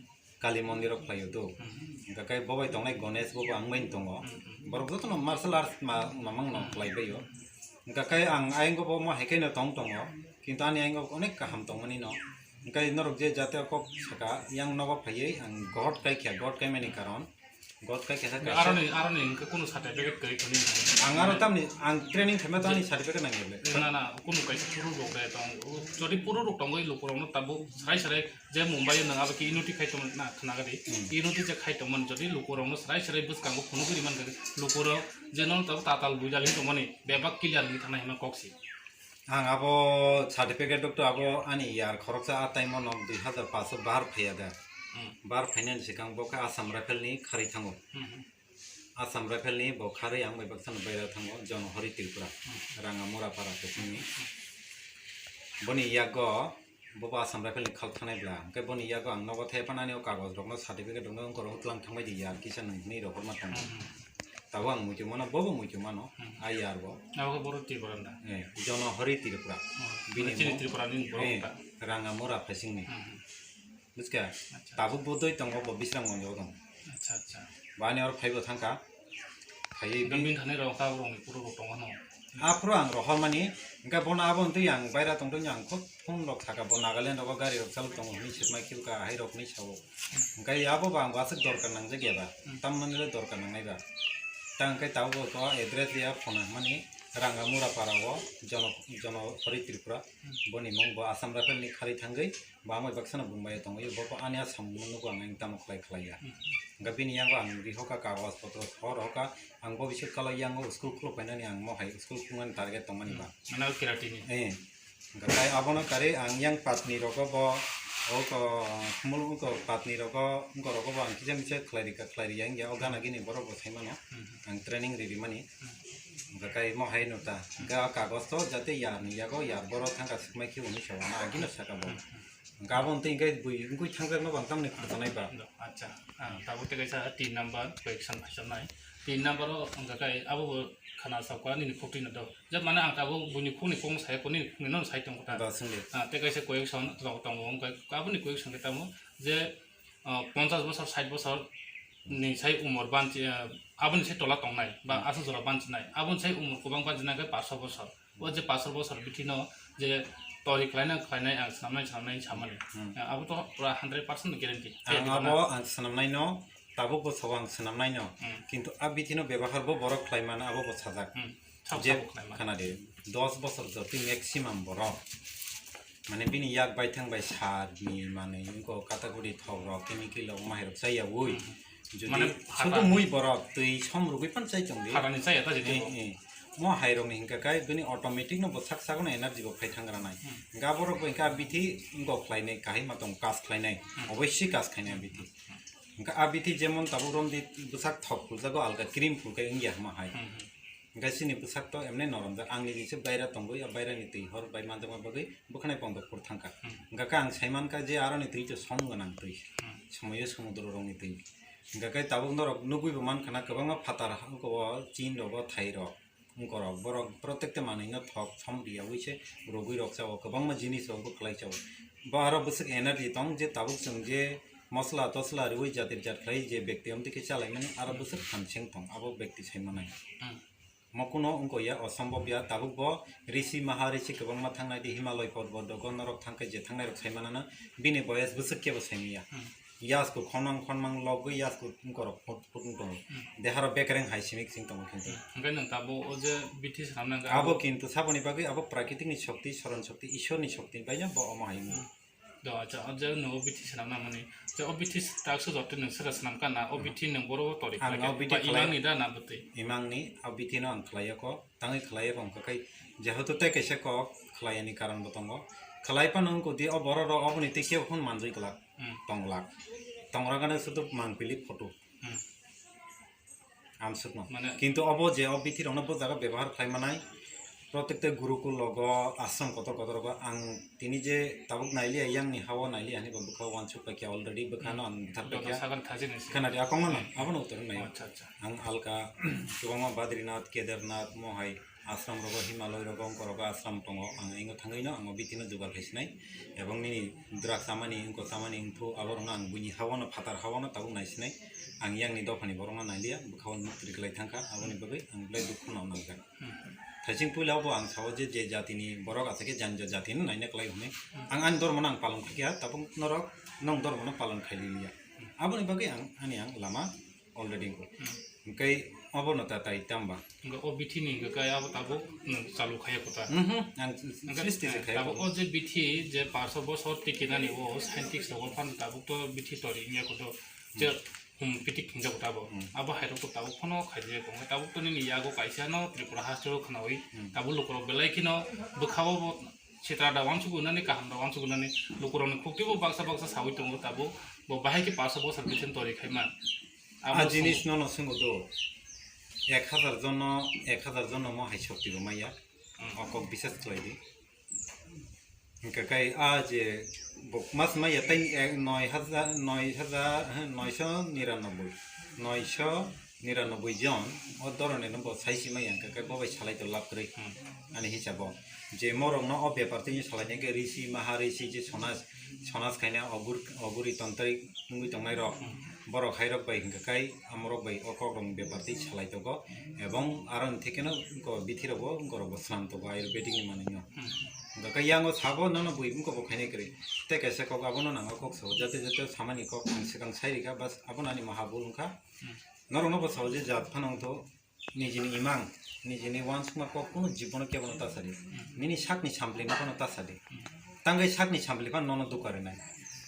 Kali mondir o khlaio do. Hmm. Hwnkha khe bo bai tongnai Ganesh bo, bo ang bai tongo. Hmm. Borok jotono martial arts ma, mamang no khlai baio. Hwnkha khe ang ayang bo mo hai khe no tong tongo. Kintu ani ayang onek kaham tongmani no. Hwnkhe norok je jate kok saka, yang nogo phaiwi ang God kai kha, God kai mani karon. God kai kha, kaisa. Aroni, aroni hwnkhe kunu certificate kwrwi kwrwi nang. Ang aro tamni, ang training khaima to ani certificate nangya le. Na, na, kunu kaisa puru rok de tong. Jodi puru rok tongwi lukurokno tabuk srai srai je Mumbai o nang abo khe unity khai tong na khna gadi. Hmm. Unity je khai tongmani jodi lukurokno srai srai bwskango phunugwi rimani gadi lukurok je nono tabuk tatal buidal hin tongmani bebak clear wngwi thangnai hwnma kok si. Ang abo certificate rok to abo ani yar khoroksa a time o no dui hazar paanch o bahar phaiya da. Hmm. Bahar phainani swkang bo khe Assam Rifle ni kharwi thango. Hmm. Assam Rifle ni bo kharwi ang bai baksa no baira thango, Jonohori Tripura, hmm, Rangamura para kuchung ni. Boni yago bo bo Assam Rifle ni khal thanai bla. Hwnkhe boni yago ang nogo thai phanani o kagoj rok no, certificate rok no wngkor o tlang thangbai di yar kisa nung hinwi rohor ma tongo. Hmm. Tabuk ang muitu mano, bobo muitu mano, hmm, a yar bo. Abo khe boro Tripura da? Eh, Jonohori Tripura. Oh, bini chini mung, Tripura ni borok, eh, ta? Rangamura Phaisingni. Hmm, hmm. Buskha? Acha, tabuk acha. Bo doi tongo, bo Bisramganj o tongo. Acha, acha. Bani oro phaibo thangkha. Phaiwi bini thani rok ta borokni puro rok tongo no. Aphuru ang rohormani, hwnkhe bono abo hwntwi ang baira tongtwini ang khub phone rok sakha, bo Nagaland rogo gari rok chalok tongo hinwi swknai khibukha, hai rok hinwi sao. Hwnkhe abo bo ang aswk dorkar nangjak ya ba, hmm, tamni le dorkar nangnai ba. Ta hwnkhe tabuk bo to address ya phone hwnmani Rangamura para o Jono, Jonohori Tripura, hmm, boni mung bo Assam Rifle ni kharwi thangwi, bo amai baksa no bung bai tongwi, bo ani a samung no nugo ang tamo khlai khlai ya. Hmm. Hwnkhe bini yango ang rihokha kagoj potro, sor hokha, ang bo bisik kalo yango school khuluk painani ang mo hai school khuluknani target tongmani ba. Hmm. Mane o karate ni. Eh. Hwnkhe tai abono karwi ang yang patni rogo bo, o ko, khumul ko patni rogo, wngko rogo bo ang kisa misa khlai rika, khlai riya wngya, o gana gini borok bo sai mano. Hmm. Ang training ri rimani. Hmm. Hwnkhe kai mo hai no ta. Hwnkhe a kagoj to jate yar ni yago yar borok thangka swkmai khe hwnwi sao, ano agino saka bo. Hmm. Hwnkhe abo hwntwi hwnkhe bui wngwi thangjakno bo ang tamni khurtonai ba. Acha, ah, tabuk tei kaisa tin number question phaijaknai. Tin number o hwnkhe kai abo bo khana sakha nini khukti no do. Je mane ang tabuk buini khukni kok sai ko nini khukni no sai tong kha. Da, swngdi. Ah, tei kaisa question tongo, tongo, hwnkhe aboni question khe tamo je, ah, ponchash bosor, sait bosor ni sai umor banchi, ah, aboni sai tola tongnai, ba, hmm, aswk jora banchinai, aboni sai umor kwbang banchinai khe paanch bosor. O je paanch bosor bithi no je tori khlaina khlainai ang swnamnai swnamnai samani. Hmm. Ah, abo to pura hundred percent guarantee. Ang abo ang swnamnai no Tabuk bo sabo ang swnamnai no. Hmm. Kintu a bithi no bebahar bo borok khlai mano, abo bo sajak. Hmm. Sabo, je sabo khlai mano. Khana di, dos bosor jotwi maximum borok. Mane bini yak baithang bai sar ni manwi wngkha, kataguri thok rok, chemical rok, mahai rok chaya ui. Hmm. Jodi mane sobo mui borok twi som rwgwi phan chai tong di. Phatani chaya ta jodi. Eh, eh. Mo hai rok ni hinkha kai bini automatic no bo sak sak no energy bo phai thang gra nai. Hmm. Ga borok bo hinkha bithi wngkha khlai nai, kahai ma tong kas khlai nai. Hmm. Obviously kas khai nai bithi. Hinkha a bithi jemon tabuk rom di bwsak thok phuljago alga cream phul kai wngya hama hai. Hmm, hmm. Hinkha chini bwsak to emne noromjak, ang ni jese baira tongwi, a baira ni twi hor bai manjakma bagwi bwkhanai pong dokphur thangkha. Hmm. Hinkha khe ang saimankha je aroni twi to som gwnang twi, hmm, somoyo somudro rokni twi. Hinkha khe tabuk norok nugwi bo mankha na kwbangma phatar ha-, o chin rogo thai rok, wngkorok borok protekte manwino thok som riyawi se rogwi rok chao, kwbangma jinis rok bo khlai chao. Bo aro bwswk energy tong je tabuk chwng je mosla tosla riwi jatir jat khlai je bekti omtwi khe chalaimani aro bwswk hamseng tong abo bekti saimanai. Hmm. Mokuno wngkha ya, osombhob ya, tabuk bo risi maha risi kwbangma thangnai di, Himalay porboto go norok thangkhe je thangnai rok sai manana, bini boyes bwswk kebo sai manya. Hmm. Yasku khonmang khonmang logwi yasku wngkorok phut phut wngkha. Hmm. Deharo bekereng hai simik sing tongo kintu. Hmm. Hwnkhe nwng tabuk o je bithi swnamna hwnkhe abo abo kintu saboni bagwi abo prakitik ni shokti, soron shokti, Ishwar ni shokti bai no bo omo hai wngwi. Hmm. Do, acha, o je nwng o bithi swnam nangmani. Je o bithi tak sujok twi nwng sera swnam ka na, o hmm, bithi nwng boro tori ang khlai o khe. Bithi ba khlai imang ni da na bwtwi? Imang ni, o bithi no ang khlai ya kok, tangwi khlai ya kok, hwnkha khe jehetu tei kaisa kok khlai ya ni karon bo tongo. Khlai phano wngkha di o borok rok oboni tei kebo phano manjui glak, hmm, tong glak. Tong rok gana sudu mangpili photo. Hmm. Amsukno. Mane kintu obo je o bithi rokno bo jaga bebohar khlai manai, protekte gurukul logo, ashram kotor kotor rogo ang tini je tabuk nailiya, yang ni hao nailiya hani bo bwkha uansuk paikha already, bwkhano ang buthar paikha. Sagan thajini se. Khana di akong mano, hmm, abono utor nai. Acha, acha. Ang alka kwbangma Badrinath, Kedarnath, mohai ashram rogo, Himalay rogo, wngkor rogo ashram tongo. Ang ingo thangwi no ang o bithi no jugal khai sinai. Ebong nini drugs chamani, wngkor chamani wngthu, abo rokno ang buini hao no, phatar hao no tabuk nai sinai. Ang yang ni dopha ni borok no nailiya, bwkha o nuk twi kwlai thangkha, aboni bagwi ang belai dukhu no nangjak. Hmm. Thaising puila bo ang sao je, je jati ni borok aswk khe jani jati no naina kwlai hwnwi. Hmm. Ang ani dormo no ang palon khaikha, tabuk norok nong dormo no palon khai liya. Hmm. Aboni bagwi ang ani ang lama already ko. Hmm. Hwnkhe obo no ta tai tamba. Hwnkhe o bithi ni hwnkhe kaya abo tabuk nwng chalu khaiya kota. Mhm, ang hwnkhe, sristi se eh, khaiya tabuk kota. O je bithi je parso bosor tikinani o scientist rogo phano tabuk to bithi tori wngya koto. Je hmm. Homeopathic hinjak tabuk. Hmm. Abo hai rok to tabuk phano khaijak tongo. Tabuk to nini yago kaisa no Tripura haste o khnaui. Hmm. Tabuk lukurok belai kheno bwkha o bo sitra da uansuk gunani, kaham da uansuk gunani, lukurokni khukti bo baksa baksa saui tongo tabuk. Bo bahai khe parso bosor bithi tori khaima. Abo a jinis no no swngo do. Ek hazar jon no, ek hazar jon no mo hai shokti bo maya. Hmm. O kok bisas khlai di. Hwnkhe kai a je bo mas maya tai, eh, noi hajar, noi hajar, eh, noisho niranoboi. Noisho niranoboi jon o dorone no bo saisi maya hwnkhe kai bo bai salai to lab kwrwi. Hmm. Ani hisabo. Je morok no o bepar tini salai nai khe risi, maha risi je sonas, sonas khaina ogur, oguri tontri wngwi tongnai rok. Hmm. Borok hai rok bai hwnkhe kai amorok bai o kok rok ni bepar tei salai tongo. Ebong aro ni theke no wngkor bithi rok bo wngkor rok bo swnam tongo ayurvedic ni manwi no. Hmm. Hwnkhe kai yango sabo nono bui wngkor bo khainai kwrwi. Tei kaisa kok abono nango kok sao jate jate samani kok ang swkang sai rikha bas abono ani maha bul wngkha. Hmm. Norok no bo sao je jat phano wngtho. Nijini imang, nijini uansukma kok kunu jibono kebono ta sadi. Hmm. Nini sakni samplino phano ta sadi. Hmm. Tangwi sakni sampli phano nono duka rinai.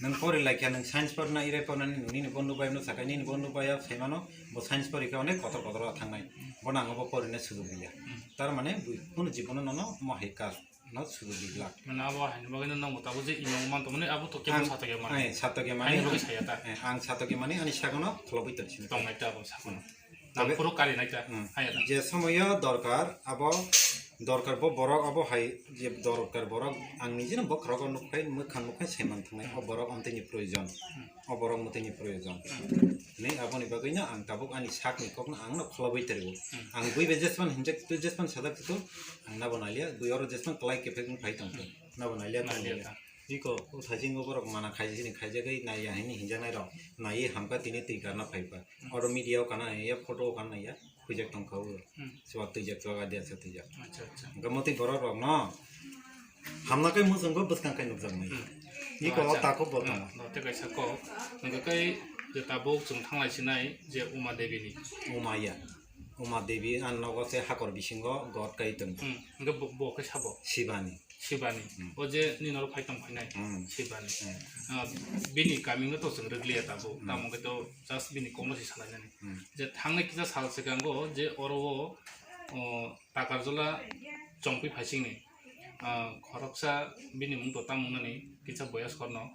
Nwng pori laikha, nwng science porna, irai porna, nini, nini bondhu bai no sakai, nini bondhu bai ya saimano, bo science porikha onek kotor kotor o thangnai. Hmm. Bono ang bo porina sujuk diya. Hmm. Tar mane bui kunu jibono nono mohai kas. No sudu diglak. Mane abo haino bagwi no nangbo tabuk je imang man tongmani abo to kebo ang, satok ya mani. Ai, satok ya mani. Haino bagwi saya ta. Eh, ang satok ya mani ani sagono kholobwi tongsi. Tongnai ta abo sagono. Tabe nang phuru kari nai ta. Hmm. Haya ta. Je somoyo dorkar abo, dorkar bo borok abo hai je dorkar borok ang nijino bokhorogo nukphai mwkhang nukphai saiman thangnai. Hmm. O borok amtwini proyojon. Hmm. O borok mwtwini proyojon. Hmm. Ni aboni bagwino ang tabuk ani sakni kokno ang no kholobwi tarigo. Hmm. Ang bui bai jespan hinjak tu jespan sajak tu ang nabo nailia, bui oro jespan kwlai kephek wng phai tong tu. Hmm. Nabo nailia ta nailia nailia. Ta. Iko o thaisingo borok mana khai sini khaijagwi naiya hini hinjaknai rok. Naiwi hamkha tini twi karna phai pa. Hmm. Oro media o kana naiya, photo o kana naiya. Huijak tong kha o. Hmm. Chuwak twijak, chuwak adia sa twijak. Acha, acha. Hwnkhe motwi borok rok no hamna kai muchungo bwskang kai nukjak nai. Hmm. Iko acha. Tako bo tong. Hmm. Tei kaisa kok. Hwnkhe kai Je tabuk chwng thanglai sinai je Uma Devi ni. Uma ya. Uma Devi ang nogo se hakor bisingo god kai tongo. Hmm, hwnkhe bo, bo khe sabo? Shivani. Shivani. Hmm. O je nini oro phai tong phainai. Hmm. Shivani. Hmm. Ah, bini kamino to chwng rwgliya tabuk. Hmm. Tamo khe to just bini kokno se salainani. Hmm. Je thangnai kisa sal swkango je oro o, o, Takarjala chongpi phaisingni, ah, khoroksa bini mung to tamo wngnani kisa boyas korno.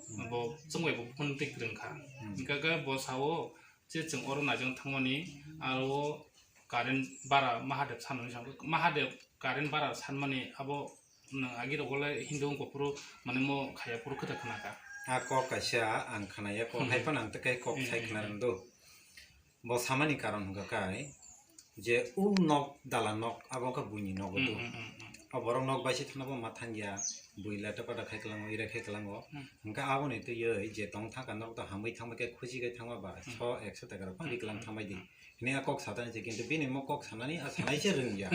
Hmm. Bo chwngbai bo phone twi kwrwng kha. Hmm. Hwnkhe khe bo sao, je chwng oro naijak thangmani, aro current bara Mahadev sanmani, Mahadev current bara sanmani abo nwng agirok le Hindu wngkha phuru, mane mo khaya phuru kwthar khna kha. A kok kaisa ang khna ya, kok Hmm. hai phano ang tei kok Hmm, sai hmm, khna hmm. rwng do. Bo samani karon hwnkha khe je o nok, dala nok, abo wngkha buini nogo Hmm, do. Hmm, hmm, hmm. O borok nok bai se thangna bo ma thang ya, bui leta pata khai kwlango, ira khai kwlango. Hmm. Hwnkhe aboni twiwi je tong thangkha nok to hamwi thangma khe khuchi khai thangma ba Hmm. so ekso taka rok Hmm, biklang hmm, thangbai di. Hmm. Hini a kok satani se, kintu bini mo kok sanani a sanai se rwngya.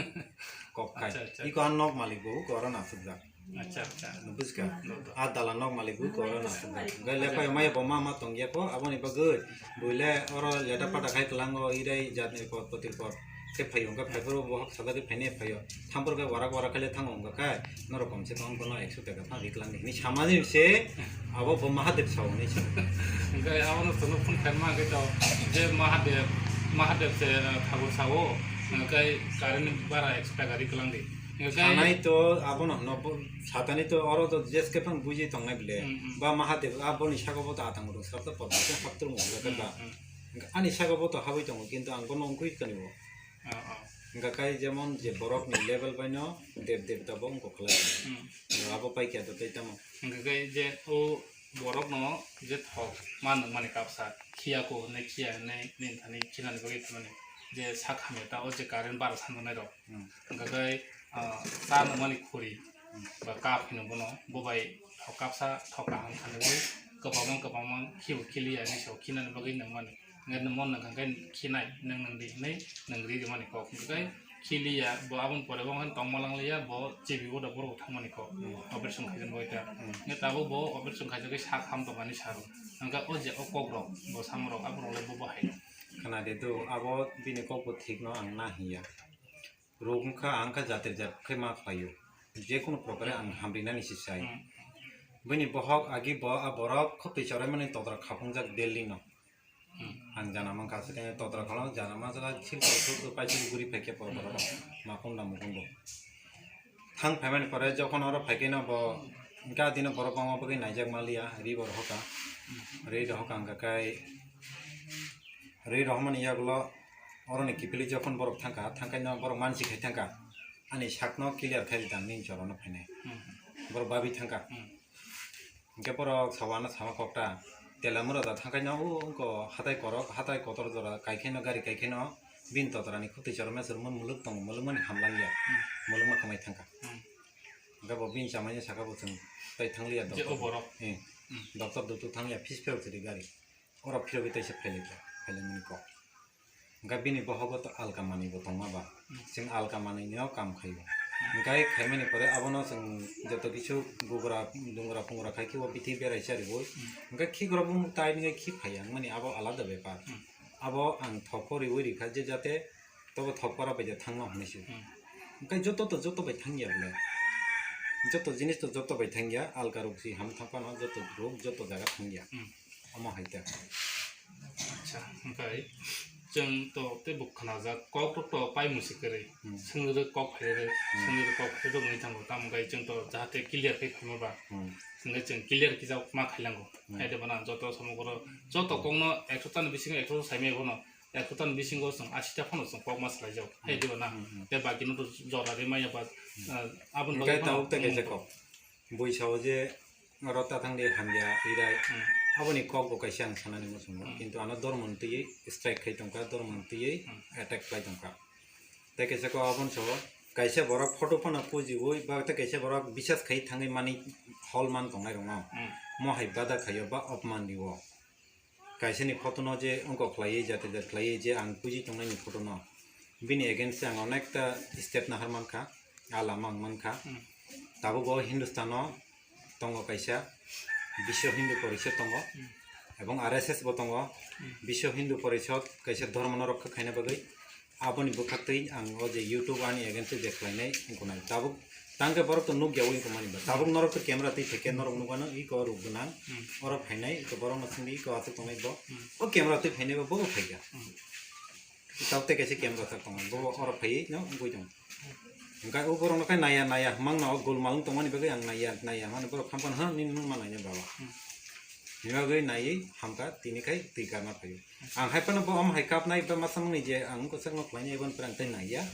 Kok kai. Acha, acha. Iko a nok malik bo oro nasukjak. Acha, acha. Bujka. No, to. A dala nok malik bo oro nasukjak. Gai le Acha. Pai maya bo ma ma tongya ko, aboni bagwi buile oro leta pata khai kwlango, irai jatni pot potir pot. Khe phaio, hwnkhe phaiphuru bohok sajagwi phainai phaio. Thampor khe warak warak khe le thango, hwnkhe khe norok komse kom bono ekso taka phano riklangdi hinwi samani se, abo bo Mahadev sao hinwi sa. Hwnkhe abono chwngno phone khaima hwnkhe to je Mahadev, Mahadev se, uh, thakur sao, hwnkhe current bara ekso taka riklangdi. Hwnkhe Sanai to abono hwno bo, satani to oro to jeske phano buji tongnai bile. Hmm, hmm. Ba Mahadev aboni saka bo to atang rwng srap to pot haptrwng hwnkhe Hmm, ba. hmm. Ani saka bo to habwi tongo, kintu ang bono wngkhui kani bo. Oh, oh. Hwnkha khe jemon je borok ni level bai no dev devta bo wngkha khlai. Hmm. Abo pai khe to tei tamo. Hwnkha khe je o borok no je thok ma nung mani kapsa khiya ko ne khiya ne nin thani khinani bagwi thani je sak hamya ta o je current bara sanjak nai rok. Hmm. Hwnkha khe, ah, cha nung mani khuri Hmm. ba cup hino bono bo bai thok kapsa thok kaham thani wi kwbangma kwbangma khiu khiliya ni so khinani bagwi nung mani. Hwnkhe nwng mon nang khe khinai, nwng nang di hinwi nwng ri rimani kok. Hwnkhe khiliya, bo aboni pore bo wngkha tongma langliya, bo J B ward o borok thangmani kok. Hmm. Operation khaijak bai ta. Hmm. Hwnkhe tabuk bo operation khaijagwi sak ham tongmani saro. Hwnkhe o je o kok rok, bo samung rok, abo rok le bo bahai. Khna de do, abo bini kok bo thik no ang na hiya. Rok wngkha ang kha jatir jat khe ma khlaio. Je kunu prokare ang hamrinani se sai. Hmm. Bini bohok agi bo a borok khotwi choraimani todra khapungjak Delhi no. Hmm. Ang jana mankha, aswk khe todra kholong jana mansukha, silchar sukha paisuk guri phaikhe poro poro Hmm. ma kunda mukundo. Thang phaimani pore jokhon oro phaikhe no bo ga dino borok bangma bagwi naijak maliya, ri bo rohoka. Ri rohoka hwnkha khe ri rohormani yagulo oroni kiphilwi jokhon borok thangkha, thangkhe no borok mansi khai thangkha. Ani sakno clear khai rijak nini chorono phainai. Hmm. Borok babi thangkha. Hmm. Hwnkhe borok sawano sama kokta. Telamura da thangkhaino o wngkha hatai korok, hatai kotor jora kaikhaino gari kaikhaino bini totorani khutui chorma chorma muluk tongo, mulukmani hamlangya. Hmm. Mulukma kwmai thangkha. Hmm. Hwnkhe bo bini chamaino saka bo chwng tai thangliya Je o doctor. Borok. Eh. Hmm. Doctor dutu thangya phis phiyok chwri gari. Oro phirogwi taisa phailaikha, phailaimani kok. Hwnkhe bini bohogo to alka manwi bo tongma ba. Hmm. Chwng alka manwino kam khaio. Hmm. Hwnkhe khaimani pore abono chwng joto kisu bugra dungra pungra khai khe o bithi berai chariui. Hmm. Hwnkhe khikrok bumung tai nungwi khi phaiya wngmani abo alada bepar. Hmm. Abo ang thokpho riui rikha je jate tobo thokpara bai je thangno hinwi se. Hmm. Hwnkhe joto to joto bai thangya bole. Joto jinis to joto bai thangya, alka rok si ham thangphano joto rok joto jaga thangya. Hmm. Omo hai khe. Acha, hwnkhe chwng to tei bo khnajak, kok rok to pai musi kwrwi. Hmm. Swngrwk kok phairwk, Hmm. swngrwk kok phairwk wngwi thango, tamo khe chwng to jahate clear khe phaima ba. Hmm. Hwnkhe chwng clear kisa ma khailango. Hmm. Hai de bana joto samung oro, joto Hmm. kokno ekso ta ni bisingo ekso saimaya bono, ekso ta ni bisingo chwng ashi ta phano chwng kok ma swlaijak. Hmm. Hai de bana, Hmm, hmm. tei baki no to jora rimaya ba, Hmm. ah, aboni Hwnkhe bagwi tabuk phano tei kaisa hmm. kok. Bui sao je oro ta thang de hamya irai. Hmm. Aboni kok bo kaisa ang sanani muchungo. Hmm. Kintu ano dormo ni twiwi strike khai tongkha, dormo ni twiwi Hmm. attack khlai tongkha. Tei kaisa kok aboni sao kaisa borok photo phano pujiui ba tei kaisa borok bisas khai thangwi mani hol man tongnai rokno. Hmm. Mo hai bada khaio ba opman rio. Kaisani photo no je wngkok khlaiwi, jati jat khlaiwi je ang puji tongnaini photo no, bini against se ang onekta step nahar mankha, a lama ang mankha. Hmm. Tabuk bo Hindustan o tongo kaisa, Biswa Hindu Porishad tongo. Hmm. Ebong R S S bo tongo, Biswa Hindu Porishod kaisa dhormono rokha khaina bagwi. Aboni bwkhaktwi ang o je YouTube ani against je khlainai wngkha nai. Tabuk tangkhe borok to nukya wngkha mani ba. Tabuk norok to camera twi theke norok nukmano iko ruk gwnang. Oro phainai iko borokno sindi iko aswk tongnai bo. O camera twi phainai bo bo phaikha. Tabuk tei kaisa camera sak tongo, bo oro phaiwi no wngwi tongo. Hwnkhe o borokno khe naiya naiya hwmang no, o golmang wng tongmani bagwi ang naiya naiya hwnmani borok khamkha, "Huh, nini nung ma naina baba?" Hwnwi bagwi naiwi hamkha, tini khai twi karna phaio. Ang hai phano bo omo hai kapnai ba masa mangni je ang kwchakno khlainai, eboni pore ang tei naiya.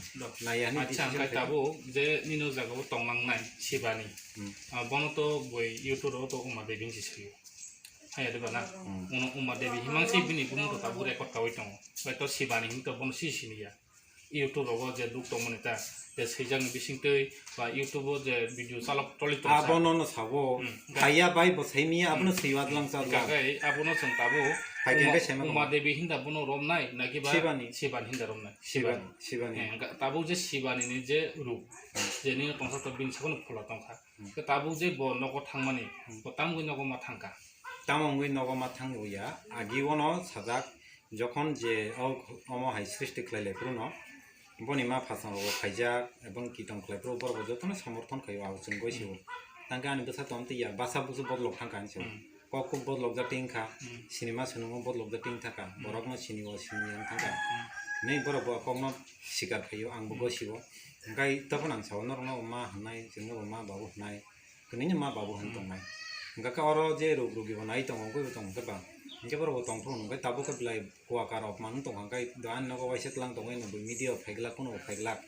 Naiya hwnwi acha, decision hwnkhe khai tabuk je nini o jaga o tonglangnai Shivani. Ah, bono to boi YouTube o to Uma Devi hinwi se sayo. Haya diba na? Uno Uma Devi himang se bini bumung to tabuk record kawi tongo. Bai to Shivani hinwi to bono si siniya. YouTube rogo je duk tongmani ta, je swijak ni bisingtwi ba YouTube o je video chalok choli tong sa. Abono no sabo. Phaiya bai bo saimiya, abono swiwa dwlang cha dwlang. Kakai abono chwng tabuk Hai khe Uma, khe sema Uma Devi hinda bono romnai, naki ba Shivani. Shivani hinda romnai. Shivani, Shivani. Shivani. Eh, tabuk je Shivani ni je ruk, je nini tongsa to bini sakono phola tongkha. Khe tabuk je bo nogo thangmani, bo tamo wngwi nogo ma thangkha? Tamo wngwi nogo ma thangwi ya, agi ono sajak, jokhon je o, omo hai srishti khlai lai phuru no, boni ma phasang rogo khaijak, ebong kitong khlai phuru borok bo jotono samorthon khaio, abo chwng goi sio. Tangkhe ani bwsa tong twi ya, basa busu bodolok thangkha hinwi sio. Kok kuk bodolok jak twi wngkha, sinima swnungo bodolok jak twi wngkha, borokno sini o sini wng thangkha. Nini borok bo kokno sikar khaio, ang bo goi sio. Hwnkhe toboni ang sao norokno bo ma hwnai, chwngno bo ma babu hwnai. Kwnwi no ma babu hwn tongnai. Hwnkhe khe oro je ruk rugi bo nai tongo, wngwi bo tongo khe ba. Hwnkhe borok bo tongthok hwnkhe tabuk khe belai kuakar rok manwi tongkha, hwnkhe do ani nogo waisa tlang tongwi no bo media o phaiglak, kuno bo phaiglak.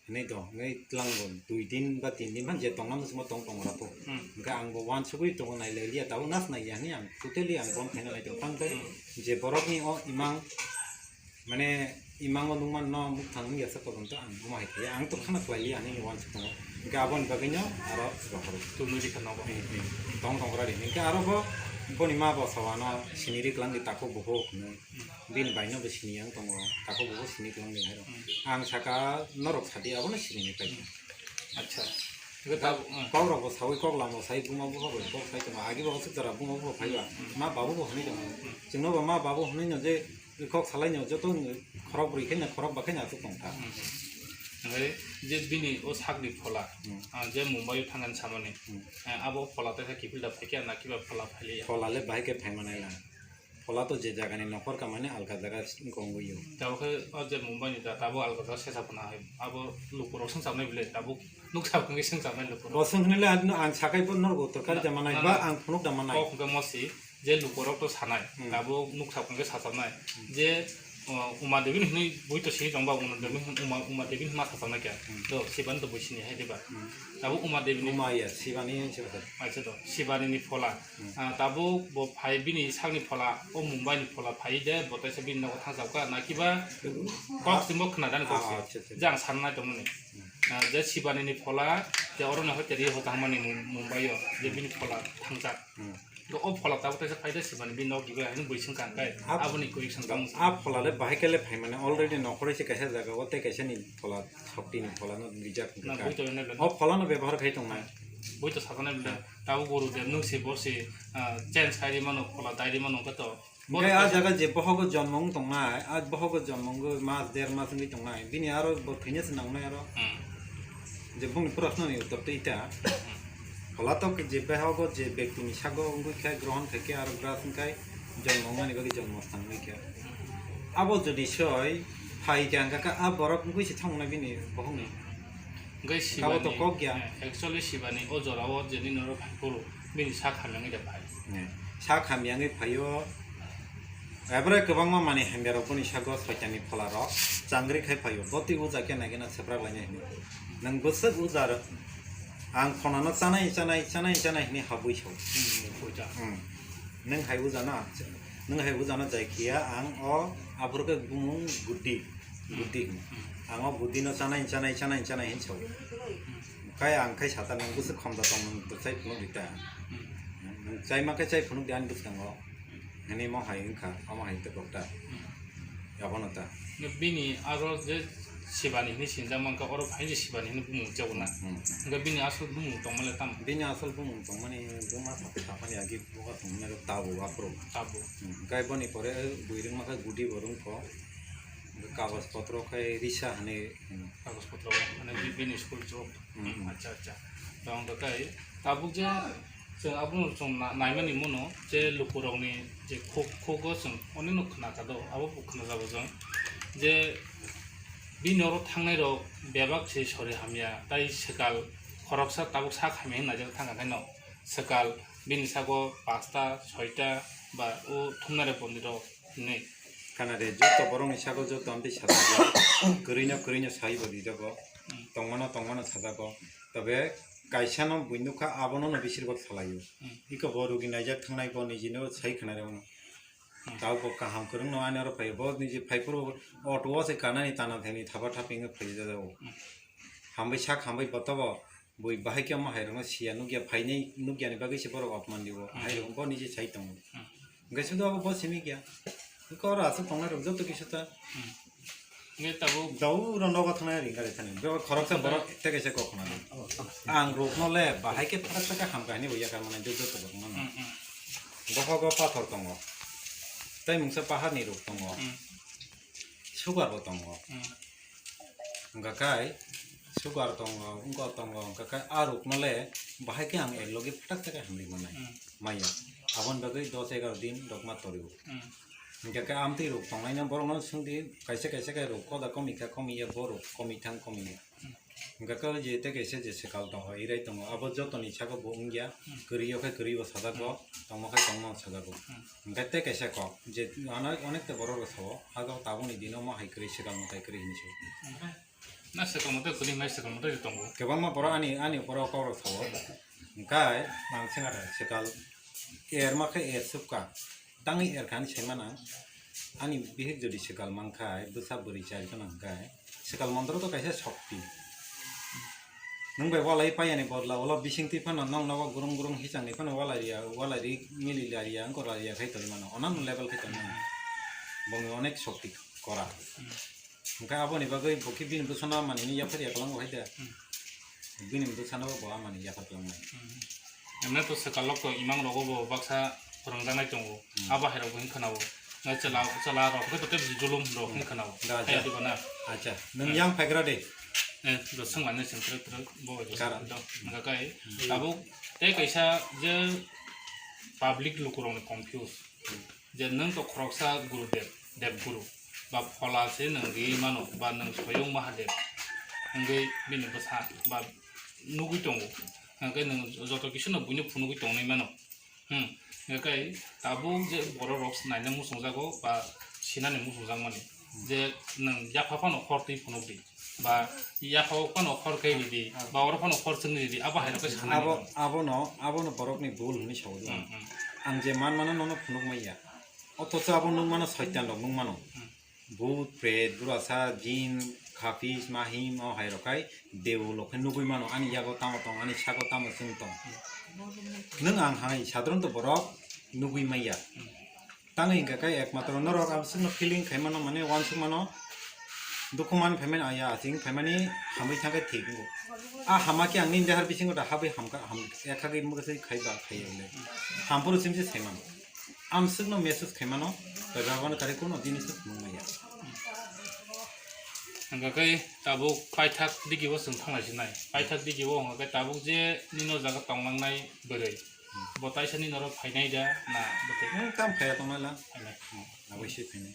Hwnwi tong, hwnwi tlang bo dui din ba tin din phan je tongna muchungma tong tong rw tongo. Hwnkhe ang bo uansugwi tongo, nai lai liya, tabuk nas nai ya hwnwi ang totally ang bon khaina nai tong. Tang tei je borokni o imang Mane, imango nukmano muthang wngya sa tongmani to ang omo hai khe, ang to khana khlai liya hinwi uansuk tongo. Hwnkhe aboni bagwino aro rohoro. Tumnwi rikha nogo. Eh, eh. Tong tong rari. Hwnkhe aro bo, boni ma bo sawano sini ri kwlangdi takhuk bukhuk hinwi. Bini baino bo sini yang tongo, takhuk bukhuk sini kwlangdi hairo. Ang saka norok sadi abono sini ni pai. Acha. Hwnkhe tabuk, hmm. Kok rok bo sawi kok lama sai buma buphang bai kok sai tongo. Agi bo aswk jora buma buphang phaiba. Ma babu bo hinwi tongo. Chwngno bo ma babu hinwi no je Kok salaino joto khorok bwrwi khe na khorok ba khe na aswk tong kha. Hwnkhe je bini o sakni phola, ah, je Mumbai o thangani samani, eh, abo phola teisa kiphil da phaikhe na kiba phola phailiya? Phola le bahai khe phaimanai la. Phola to je jagani nokhor kamani alka jaga wngkha wngwi o. Tabuk khe o je Mumbai ni da tabuk alka jaga sesa phano hai. Abo lukurok swngchamnai bile tabuk nuksa phwrwngwi swngchamnai lukurok. Bo swngkhe le ang sakai bo norok uttor kar da manai ba ang phunuk da manai. Kok hwnkhe mosi. Je lukurok to sanai, tabuk nuksa phwrwngkhe sachamnai. Je, o, Uma Devi hinwi bui to sini tongba, Uma Devi, Uma, Uma Devi hinwi ma sachamnai khe. To, Shivani to bui sini hai diba. Tabuk Uma Devi ni Uma ya, Shivani hinwi se bwsai. Aisa to, Shivani ni phola. Ah, tabuk bo phai bini sakni phola, o Mumbai ni phola phai de, bo teisa bini nogo thangchapkha, na kiba kok simo khna dani kok si. Ah, acha, acha. Je ang sanna tongmani. Ah, je Shivani ni phola, je oro no hoite ri ho tangmani Mum-, Mumbai o, je bini phola thangjak. To o phola tabuk teisa phai de Shivani bini nok gibe haino bui swngkha hwnkhe aboni kwrwi swngkha. A phola le bahai khe le phai mane already nokhorwi se kaisa jaga o tei kaisa ni phola sokti ni phola no rijak hwnkha. O phola no bebohar khai tongnai. Bui to sajaknai bwle tabuk guru de nwng se bo se, ah, change khai ri mano phola dai ri mano hwnkhe to. Hwnkhe a jaga je bohogo jonmo wng tongnai, a bohogo jonmo wngwi mas der mas wngwi tongnai. Bini aro bo thwina se nangnai aro. Je bongni proshno ni uttor twi ta. Phola to je behogo je bektini sago wngwi khe grohon khai khe aro gras wngkhai jonmo wngnani bagwi jonmo sthan wngwi khe. Abo jodi soi phai khe hwnkha khe a borok wngwi se thangmani bini bohokni. Hwnkhe abo to Shivani, kok ya. Eh, actually Shivani o jorao je nini oro phai phuru bini sak hamya wngwi de phai. Eh, sak hamya wngwi phaio. Ebrai kwbangma manwi hamya rok boni sago soitani phola rok changri khai phaio. Botwi uja khe nai gana seprak lainai hwnwi. Nwng bwswk uja rw-, ang khonano chanai, chanai, chanai, chanai hwnwi habwi sao. Hmm, uja. Hmm. Nwng hai uja na, nwng hai uja na jai khiya ang o aphuru khe bumung guddi, guddi hwnwi. Ang o guddi no chanai, chanai, chanai, chanai hwnwi sao. Khai ang khai sata nwng bwswk khomda tong nwng bwsai phunuk di ta. Nwng chaima khe chai phunuk di ani bwskango. Hwnwi mo hai wngkha, omo hai tei kok ta. Abono ta. Bini aro je Sibani hinwi sinjak mankha, oro phainwi Sibani hinwi bumung rwjago na. Hmm. Hwnkhe bini asol bumung tongmani tamo? Bini asol bumung tongmani buma sa-, saphani agi buka tongmani tabuk aphuru. Tabuk. Hmm. Hwnkhe boni pore bui rwngma khe gudi bo rwngkho. Hwnkhe kagoj potro khe risa hinwi hino. Kagoj potro, mane bi-, bini school job. Hmm. Hmm, acha, acha. Tong khe tabuk je Chwng abono chwng na-, naimani mano je lukurokni je khuk-, khugo chwng onino khna kha do, abo bo khna jago chwng je bini oro thangnai rok bebak se sori hamya, tai swkal khoroksa tabuk sak hamya hinwi naijak thangkha khe no swkal bini sago pasta, soita ba o thumnare bondwi rok hinwi. Khana de, joto borokni sago joto amtwi sajak ya, kwrwino kwrwino sai bo rijago, hmm, tongmano tongmano sajago, tobe kaisa no buino kha abono no bisir bak salaio. Hmm. Iko bo rugi naijak thangnai bo nijino sai khna rw mano. Hmm. Tao bo kaham kwrwng no ani oro phaio. Bo niji phai phuru auto o se kanani tana thani thapa thaping phai jago. Hmm. Hambai sak hambai botobo bui bahai khe omo hai rokno siya nukya phainai nukya ni bagwi se borok apman dibo. Hmm. Hai rok bo niji sai tongo. Hmm. Hwnkhe sudu abo bo simi kya. Hwnkhe oro aswk tongnai rok joto kisa ta. Hmm. Hwnkhe tabuk. Dau ro nogo thangnai ring gari thani. Bebak khoroksa borok tei kaisa kok khna di. Ang rukno le bahai khe phatak taka hamkha hinwi bo yakar manai duk joto borok mano. Hmm, hmm. Bohogo pathor tongo. Tei mungsa paharni ruk tongo. Hmm. Sugar bo tongo. Hmm. Hwnkha kai sugar tongo, wngkha tongo, hwnkha kai a rukno le bahai khe ang ek logi phatak taka hamri manai. Hmm. Maya. Aboni bagwi dos egar din rok ma torio. Hmm. Hingke khe amtwi rok tongnaino borokno swngdi, kaisa kaisa khe rok koda komi kha komi ya, bo rok komi thang komi ya. Hmm. Hingke khe je tei kaisa je swkal tongo, irai tongo, abo jotoni sago bo wngya, hmm, kwrwi o khe kwrwi bo sajago, hmm, tongma khe tongma sajago. Hmm. Hingke tei kaisa kok, je ano onek ta borok rok sao, abo tabukni dino mo hai kwrwi swkal mwtai kwrwi hinwi sao. Hmm. Na swkang mwtai kwrwi hwnwi swkang mwtai se tongo. Kwbangma borok ani, ani borok kokrok sao. Hwnkhe ang swngkha da swkal erma khe ersukha. Tangwi erkha hinwi sai mano ang. Ani bihik jodi swkal mankha, bwsa bwrwi chari phano hwnkhe swkal montro to kaisa shokti. Nwng bai walai paiyani bodla ulo bisingtwi phano nwng nogo gurung gurung hichangni phano walai riya, walai ri mili lariya, wngkor lariya khai tongwi mano. Onano level khai tongwi mano. Bongni onek shokti kora. Hwnkhe aboni bagwi bo khe bini bwsano amani hwnwi yaphar ya kwlango hai da. Hmm. Bini bwsano bo amani yaphar kwlangnai. Hmm. Emne to swkal rok to imang rogo bo baksa phwrwngjaknai tongo. Hmm. Abo hai rok bo hwnwi khwnao. Na chwla, chwla rok khe to tei julum rok hwnwi khwnao. Da, hai da. Diba na? Acha, nwng, hmm, yang phaigra de. Eh, do swngmani sengkrak krak bo. Kara. Do, hwnkhe kai, hmm, tabuk tei kaisa je public lukurokni confuse. Je nwng to khoroksa Gurudev, Dev Guru, ba phola se nwng riwi mano, ba nwng Soyong Mahadev wngwi bini bwsa ba nugwi tongo, hwnkhe nwng joto kisa no buino phunugwi tongnai mano. Hmm, hwnkhe tabuk je borok rok naina muchungjago ba sinani muchungjakmani, je nwng yapha phano khor twi phunukdi. Ba yaphao phano khor khe ridi, ba oro phano khor chwngni ridi, abo hai rok khe sanai abo, rok. Abono, abono borokni bul hwnwi saui di. Hmm, hmm. Ang je man mano nono phunuk manya. Othocho abo nung mano soitan rok nung mano. Hmm. Bhut, pret, burasa, jin, khapis, mahim, o hai rok khai deu lok khe nugui mano. Ani yago tamo tong, ani sago tamo chwng tong. Hmm. Nwng ang hai sadharanto borok nugui manya. Hmm. Tangwi hwnkha khe ekmatro norok ang chwngno feeling khaimano, mane uansukmano, dukhu man phaimani, aya aching phaimani hamwi thangkhe thik wngo. A hama khe ang nini dehar bisingo da habwi hamkha, ham, ekhagwi mwswi khaiba khaiya hwnwi. Hamphuru chimse saimano. Ang chwngno message khaimano, tei babano kari kuno jinisno phunuk manya. Hwnkha khe tabuk paithak digibo chwng thanglaisinai. Paithak digibo hwnkha khe tabuk je nini o jaga tonglangnai bwrwi. Bo taisani norok phainai da na bwtwi? Hmm, tam phaiya tongnai la. Phainai. Hmm, aboise phainai.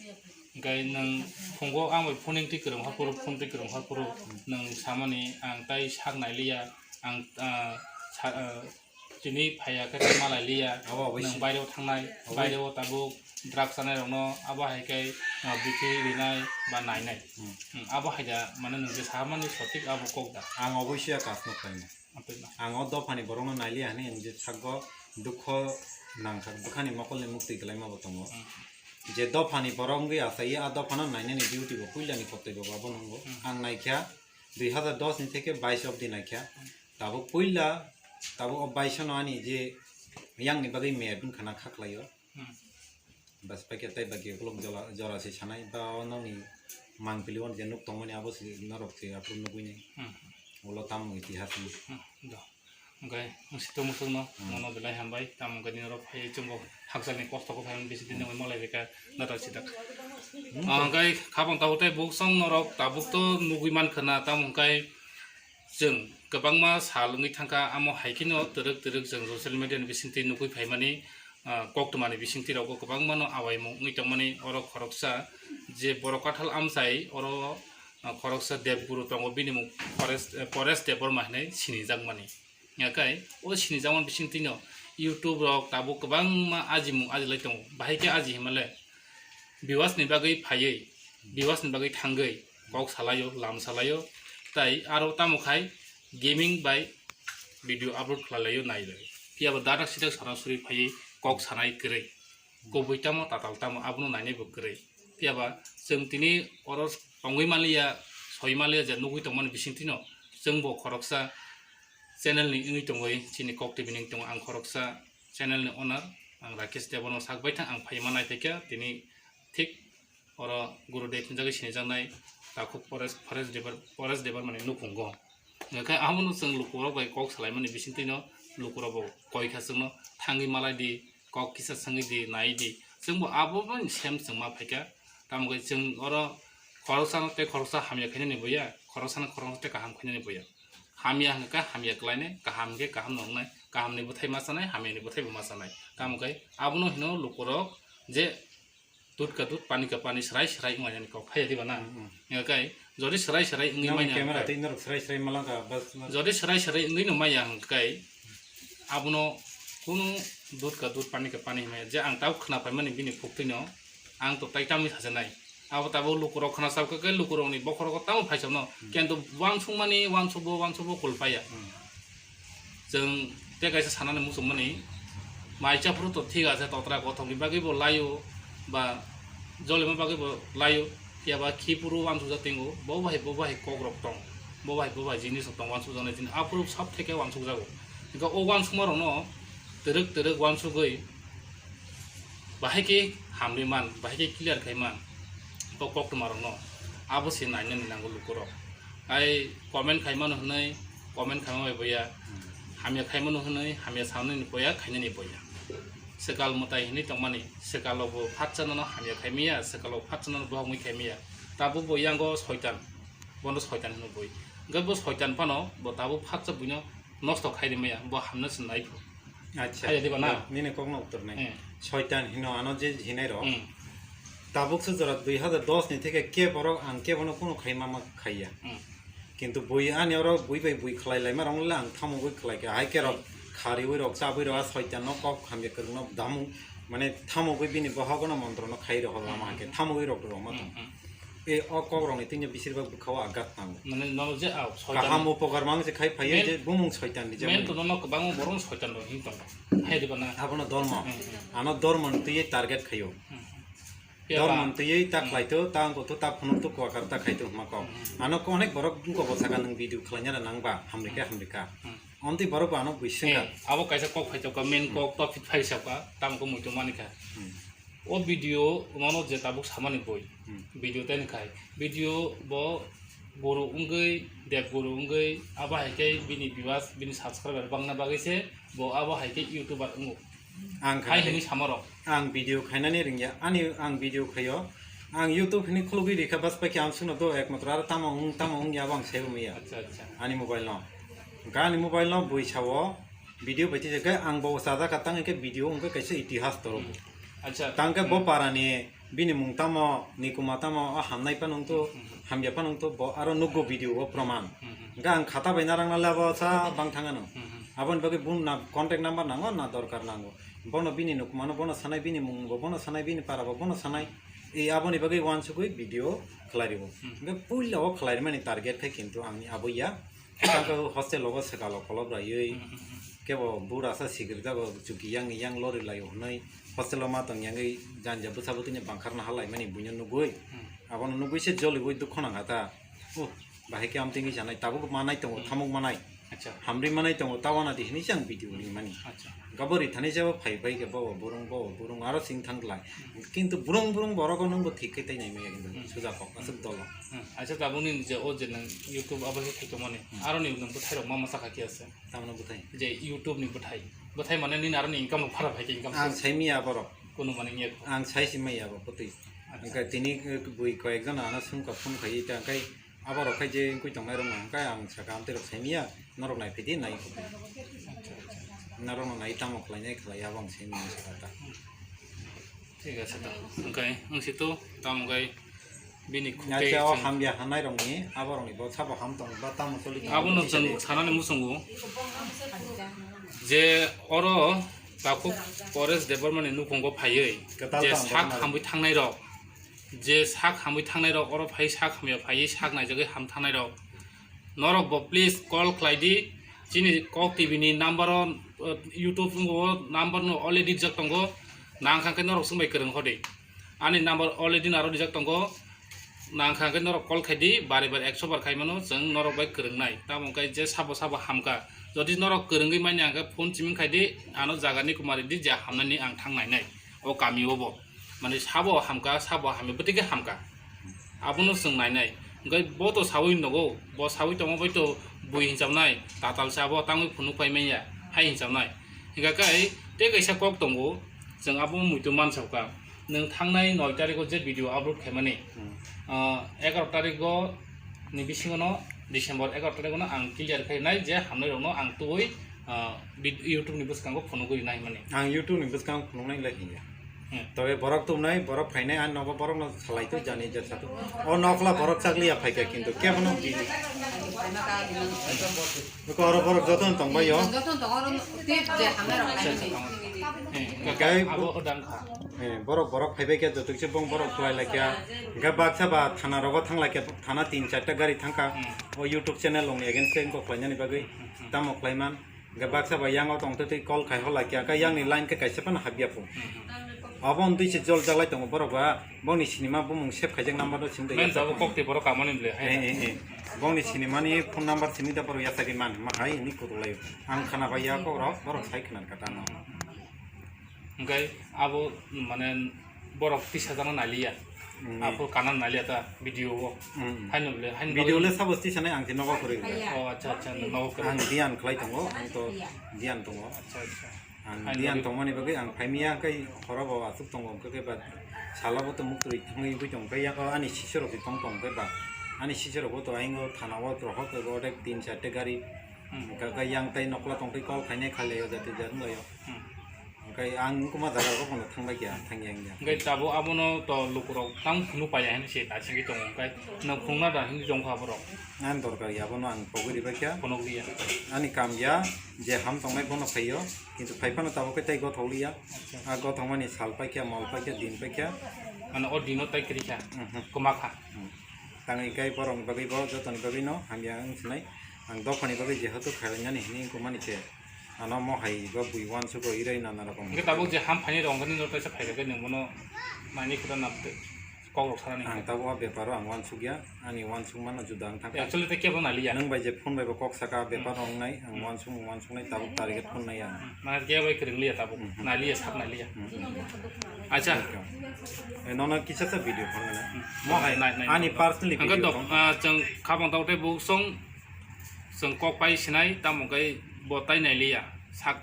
Hwnkhe nwng phungo ang bai phoning twi kwrwng hor phuru, phone twi kwrwng hor phuru nwng samani ang tai sak nailiya, ang, ah, sa-, ah, tini phaiya khe tei malailiya. Abo, abo nwng se. Baireo thangnai, abo. Baireo tabuk drugs chanai rokno abo hai khe, ah, bithi rinai ba nainai. Hmm. Hmm, abo hai da mane nwng je samani sotik abo kok da. Ang oboise ya kasno khlainai. Ang o dophani borokno nailiya hwnwi ang je sakgo dukho nangkha, bwkhani mokolni muktwi kwlaima bo tongo. Hmm. Je dophani borok wngwi achaiwi a dophano nainani duty bo puilani koktwi bo abo nungo. Hmm. Ang naikha dui hazar dos ni theke bais obdi naikha. Hmm. Tabuk puila, tabuk o bais no ani je yangni bagwi map wngkha na kha khlaio. Hmm. Bas paikhe tei bagwi ukulok jora, jora se sanai, ba o nokni Mangpili o je nuk tongmani abo se norok se aphuru nugwi nai. Hmm. Ulo tamo itihas ni. Hmm, do. Hwnkhe, ang sito musukno, hmm, nono belai hambai, tamo hwnkhe nini oro phaiwi chwngbo hakchalni kosto khe phaiwi bisi din nangwi malai rwkha, natal sitak. Hmm. Ah, hwnkhe, khabang tabuk tei buksong norok tabuk to nugwi mankha na, tamo hwnkhe chwng kwbangma sal wngwi thangkha, amo hai kheno twrwk twrwk chwng social media ni bisingtwi nugwi phaimani, ah, koktwmani bisingtwi rogo kwbangmano awaimung wngwi tongmani, oro khoroksa je borok kathal amchai, oro, ah, khoroksa Debguru tongo, bini mung Paresh, eh, Paresh Debbarma hinwi sinijakmani. Hingkhe o sinijakmani bisingtwino YouTube rok tabuk kwbangma ajimung ajilai tongo, bahai khe aji hinmale viewers ni bagwi phaiwi, viewers ni bagwi thangwi kok salaio, lam salaio, tai aro tamo khai gaming bai video upload khlai laio, nai lai. Phiya bo dadak sidak sorasori phaiwi kok sanai kwrwi. Kubui tamo, tatal tamo, abono nainai bo kwrwi. Phiya ba chwng tini oro tongwi manliya, soi manliya je nugwi tongmani bisingtwino chwngbo khoroksa channel ni wngwi tongwi chini Kok T V ni wngwi tongo. Ang khoroksa channel ni owner, ang Rakesh Debbarma sak baithang, ang phaiwi ma naiphaikha tini thik oro Gurudev hinjagwi sinijaknai takhuk Paresh, Paresh Debbar-, Paresh Debbarmani nukhungo. Hingkhe abono chwng lukurok bai kok salaimani bisingtwino lukurokbo koikha chwngno, "Thangwi malai di, kok kisa swngwi di, nai di." Chwngbo abo bai same chwng ma phaikha. Tamo khe chwng oro khoroksano tei khoroksa hamya khainani boya, khoroksano khoroksa tei kaham khainani boya. Hamya hwnkhe hamya kwlainai, kaham hwnkhe kaham no wngnai, kahamni bwthai ma chanai, hamyani bwthaibo ma chanai. Tamo khe abono hino lukurok je dud ka dud, pani ka pani, serai serai wngmani kok phaiya diba na? Mm, mm. Hingkhe jodi serai serai wngwi manya camera hwnkhe, twi norok serai serai malangkha, bas, bas. Jodi serai serai wngwi no manya hwnkhe abono kunu dud ka dud, pani ka pani hwnmaya. Je ang tabuk khna phaimani bini phuktwino, ang to tai tamwi sajanai. Abo tabuk lukurok khna sab khe, lukurokni bokhorogo tamo phaisokno. Hmm. Kintu uansukmani, uansukbo, uansukbo kul paiya. Hmm. Chwng tei kaisa sanani muchungmani, mai chaphuru to thik ase, totra kothokni bagwi bo laio, ba jolima bagwi bo laio, phiya ba khiphuru uansukjak tongo, bo bahai, bo bahai kokrok tong, bo bahai, bo bahai jinisrok tong, uansukjaknai jinis, aphuru sab theke uansukjago. Hingkhe o uansukmarokno twrwk twrwk uansugwi, bahai khe hamri man, bahai khe clear khai man, bo koktwmarokno abo se nainani nango lukurok. Ai comment khai mano hwnwi comment khai manbai boya, hamya khai mano hwnwi hamya sanani boya, khainani boya. Swkal mwtai hwnwi tongmani, swkalo bo phatsa nono hamya khai maya, swkalo phatsa nono bohok mui khai maya. Tabuk bo yango soitan, bono soitan hwno bui. Hwnkhe bo soitan phano bo tabuk phatsa buino nosto khai rimaya, bo hamna se nai phu. Acha. Hai diba na? Nini kokno uttor nai. Hmm. Soitan hino ano je hinai rok. Hmm. Tabuk se jora dui hazar dos ni theke ke borok ang ke bono kuno khai ma ma khaiya. Hmm. Kintu bui ani oro bui bai bui khlai lai ma rong le ang thamo bui khlai kha. Hai ke rok khari ui rok chabui rok a soitan no kok hamya kwrwng no damu mane thamo bui bini bohogo no montro no khai rok lama hmm, ke hmm, thamo ui rok rok ma hmm, tong. Hmm. E o kok rokni tini bisir bak bwkha o agat nango. Mane nono je, ah, soitan. Kaham upokar mang se khai phaiya main, je bumung soitan ni main jemon. To nono kwbangma borok soitan rok hin tongo. Hai diba na? Abono dormo. Hmm, hmm. Ano dormo ni twi target khaio. Hmm, hmm. Dormo ni twi ta hmm, khlai to, ta wngkho to, ta phunuk to, kwakar ta khai to hwnma kok. Hmm, hmm. Ano ko onek borok wngkho bo saka nwng video khlaina nang ba, hamrika, hmm, hamrika. Hmm. Amtwi borok bo ano bui swngkha. Eh, abo kaisa kok phai tokha, main hmm, kok topic phai sokha, tamo ko muitu manikha. Hmm. O video mano je tabuk samani boi. Hmm. Video tei khai. Video bo guru wngwi, deb guru wngwi, abo hai khe bini viewers, bini subscriber bangna bagwi se bo abo hai khe YouTuber wngo. Ang hai khe hini samarok. Ang video khainani ringya. Ani ang video khaio. Ang YouTube hini khulugwi rikha bas paikhe ang sungno do ekmatro aro tamo wng, tamo wng ya bo ang sebo maya. Acha, acha. Ani mobile no. Hwnkhe ani mobile no bui sao. Video bai tisa khe ang bo chajak ka tang khe video wngkha kaisa itihas toro. Hmm. Acha. Tang khe bo hmm, para ni bini mung tamo, nikuma tamo, o hamnai phano wngthu, hmm, hmm, hamya phano wngthu, bo aro nukgo video o proman. Hmm, hmm. Hwnkhe ang khata bai narang na labo sa bang thang ano. Hmm, hmm. Aboni bagwi bun na contact number nango, na dorkar nango. Bono bini nukuma no bono sanai, bini mung bo bono sanai, bini para bo bono sanai. E aboni bagwi uansugwi video khlai rwo. Hmm. Hwnkhe puila o khlai rwmani target khe kintu ang ni abo ya. Tangkhe hostel rogo swkalo kolok raiwi, hmm, hmm, hmm, kebo bura sa sigirjago, chuki yang ni yang lori laio hwnwi, hostel o ma tong yangwi janja bwsa bwtwini bangkharna halaimani buino nugwi, hmm, abono nugwi se joliui dukho nangkha ta. Uh, bahai khe amtwini janai, tabuk manai tongo, hmm, thamuk manai. Acha. Hamri manai tongo, tawana di hinwi se ang video ri mani. Acha. Gabo ri thani jabo phai bai khe bo burung, bo burung aro sing thang glai. Hmm. Kintu burung burung borok o nungbo thik khe tei nai maya kintu Hmm. suja kok, aswk dolo. Hmm. Acha, tabukni je o je nang YouTube abo khe khaito mani. Hmm. Aro ni nang bwthai rok ma ma sakha khe ase. Tamno bwthai? Je YouTube ni bwthai. Bwthai mane nini aro ni income rok phara phai khe income Ang source. Sai miya borok. Kunu mani ngiya kho. Ang sai si maya bo putui. Acha. Angkhe tini, eh, bui koi ekjon ano sung kok phone khai ta angkhe Abo rok khai je wngwi tongnai rok no hwnkhe ang sakha amtwi rok saimanya norok naiphai di nai. Norok no nai tamo khlainai khlai abo ang saimanya sakha ta. Thik ase to. Hwnkhe wngsi to tamo khe bini khuk tei Naikhe o chwng hamya hanai rok ni abo rok ni bo sabo ham tong ba tamo choli tong Abo no chwng sanani muchungo je oro takhuk Paresh Debbarma ni nukhungo phaiwi Kwtal je tamo sak hamwi thangnai rok. Je sak hamwi thangnai rok oro phai sak hamya phaiwi sak naijagwi ham thangnai rok norok bo please call khlai di chini Kok T V ni number o, uh, YouTube o number no already rijak tongo nang kha khe norok swngbai kwrwng hodi ani number already naro rijak tongo nang kha khe norok call khai di bari bar ekso bar khai mano chwng norok bai kwrwng nai tamo khe je sabo sabo hamkha jodi norok kwrwngwi manya hwnkhe phone chiming khai di ano jaga ni kumari di je hamnani ang thang nai nai o kami o bo. Mane sabo hamkha, sabo hamya, bwtwi khe hamkha. Abono chwng nainai. Hwnkhe bo to saui nogo, bo saui tongma bai to bui hinchamnai, tatal se abo tangwi phunuk pai manya, hai hinchamnai. Hingkha khe tei kaisa kok tongo, chwng abo muitu mansokha. Nwng thangnai noi tarikh o je video upload khaimani, Hmm. ah, egaroh tarikh o ni bisingo no December egaroh tarikh o no ang clear khainai je hamnai rokno ang tubui, ah, bid-, YouTube ni bwskango phunugwi rinai hwnmani. Ang YouTube ni bwskango phunugnai le hinya. Hmm. Tobe borok tumnai, borok phainai, ang nogo borok no salai tu jani je satu. O nokla borok chakliya phaikha kintu kebono bini. Beko oro borok joto no tongbai yo. Joto no tongo, oro tip je hamnai rok Acha, acha, khainani. Tamo. Hmm. Gai Abo bo- odang kha. Eh, borok, borok phaibai khe joto kisa bong borok khlai lai kha. Hingkhe baksa ba thana rogo thang lai kha, thana tin charta gari thang kha. Hmm. O YouTube channel rokni against khe wngkok khlainani bagwi Hmm, hmm, hmm. tamo khlai man. Hingkhe baksa ba yango tong twi twi call khai hor lai kha. Khe yang ni line khe kaisa phano habya pho. Hmm, hmm. Abo wng twi se jol jak lai tongo borok ba. Bongni sinima bumung save khaijak number no simi da Men yasa jabo phone. Kok twi borok kamani ble, hai. Eh, eh, eh. Bongni sinima ni phone number simi da borok yasa di man ma hai ni kutuk lai. Ang khana bai ya kok rok, borok sai khna kha ta no. Hingkhe abo, mane, borok tisa jana naliya. Hmm. Aphuru kana naliya ta video o. Hmm. Haino le, haino Video le. Le sabo tisa nai ang se nogo kwrwi le. O, acha, acha, nogo kwrwi. Ang diyan khlai tongo, ang to diyan tongo. Acha, acha. Ang Haino diyan le. Tongmani bagwi ang phaimiya, hwnkhe horo bo aswk tongo, hwnkhe ba sala bo to muktwi thangwi wngwi tong, hwnkhe yak ani sisorok se tong tong, hwnkhe ba ani sisorok bo to ayang o thana o rohor khe bo odek tin charta gari. Hmm. Hwnkhe yang tai nokla tong twi call khainai khalai o jati jat wnglaio. Hmm. Hwnkhe ang wngkuma jaga rok bono thangbai kha, thangya wngya. Hwnkhe tabuk abono to lukurok tang phunuk paiya hinwi se naisingwi tongo, hwnkhe nwng phunukna da hinwi tongkha borok. Ani dorkar ya, bono ang pogwi ribai kha. Phunuk liya. Ani kam ya, je ham tongnai bono phaio, kintu phai phano tabuk khe tei gothok liya. Acha. A gothokmani sal paikha, mol paikha, din paikha. Mane o dino tai kwrwi kha, Mhm. kwma kha. Hmm. Tangwi khe borokni bagwi bo jotoni bagwi no hamya wng sinai. Ang dophani bagwi jehetu khailainani hinwi wngkukmani se ano mo hai bo bui uansukgo irai nana rokom. Hwnkhe tabuk je ham phaini rok hwnkhe nini rok kaisa phaikha khe nwng bono naini khe ta nabde kok rok sanani Ang hwnkhe. Tabuk o beparo ang uansukya, ani uansukmano juda wng thangkha. Actually tei kebo naliya. Nwng bai je phone bai bo kok saka bepar Hmm. rok wngnai, ang Hmm. uansuk uansuknai tabuk target phone nai ang. Hmm. Mane kebo bai kwrwng liya tabuk, Hmm. naliya sak naliya. Hmm. Acha. Eh, nono kisa sa video phone nai. Hmm. Mo hai, Nai, nai, ani nai. Personally Hwnkhe video dok, phone. Ah, chwng khabang tau tei buk song Chwng kok pai sinai, tamo khe bo tai nailiya. Sak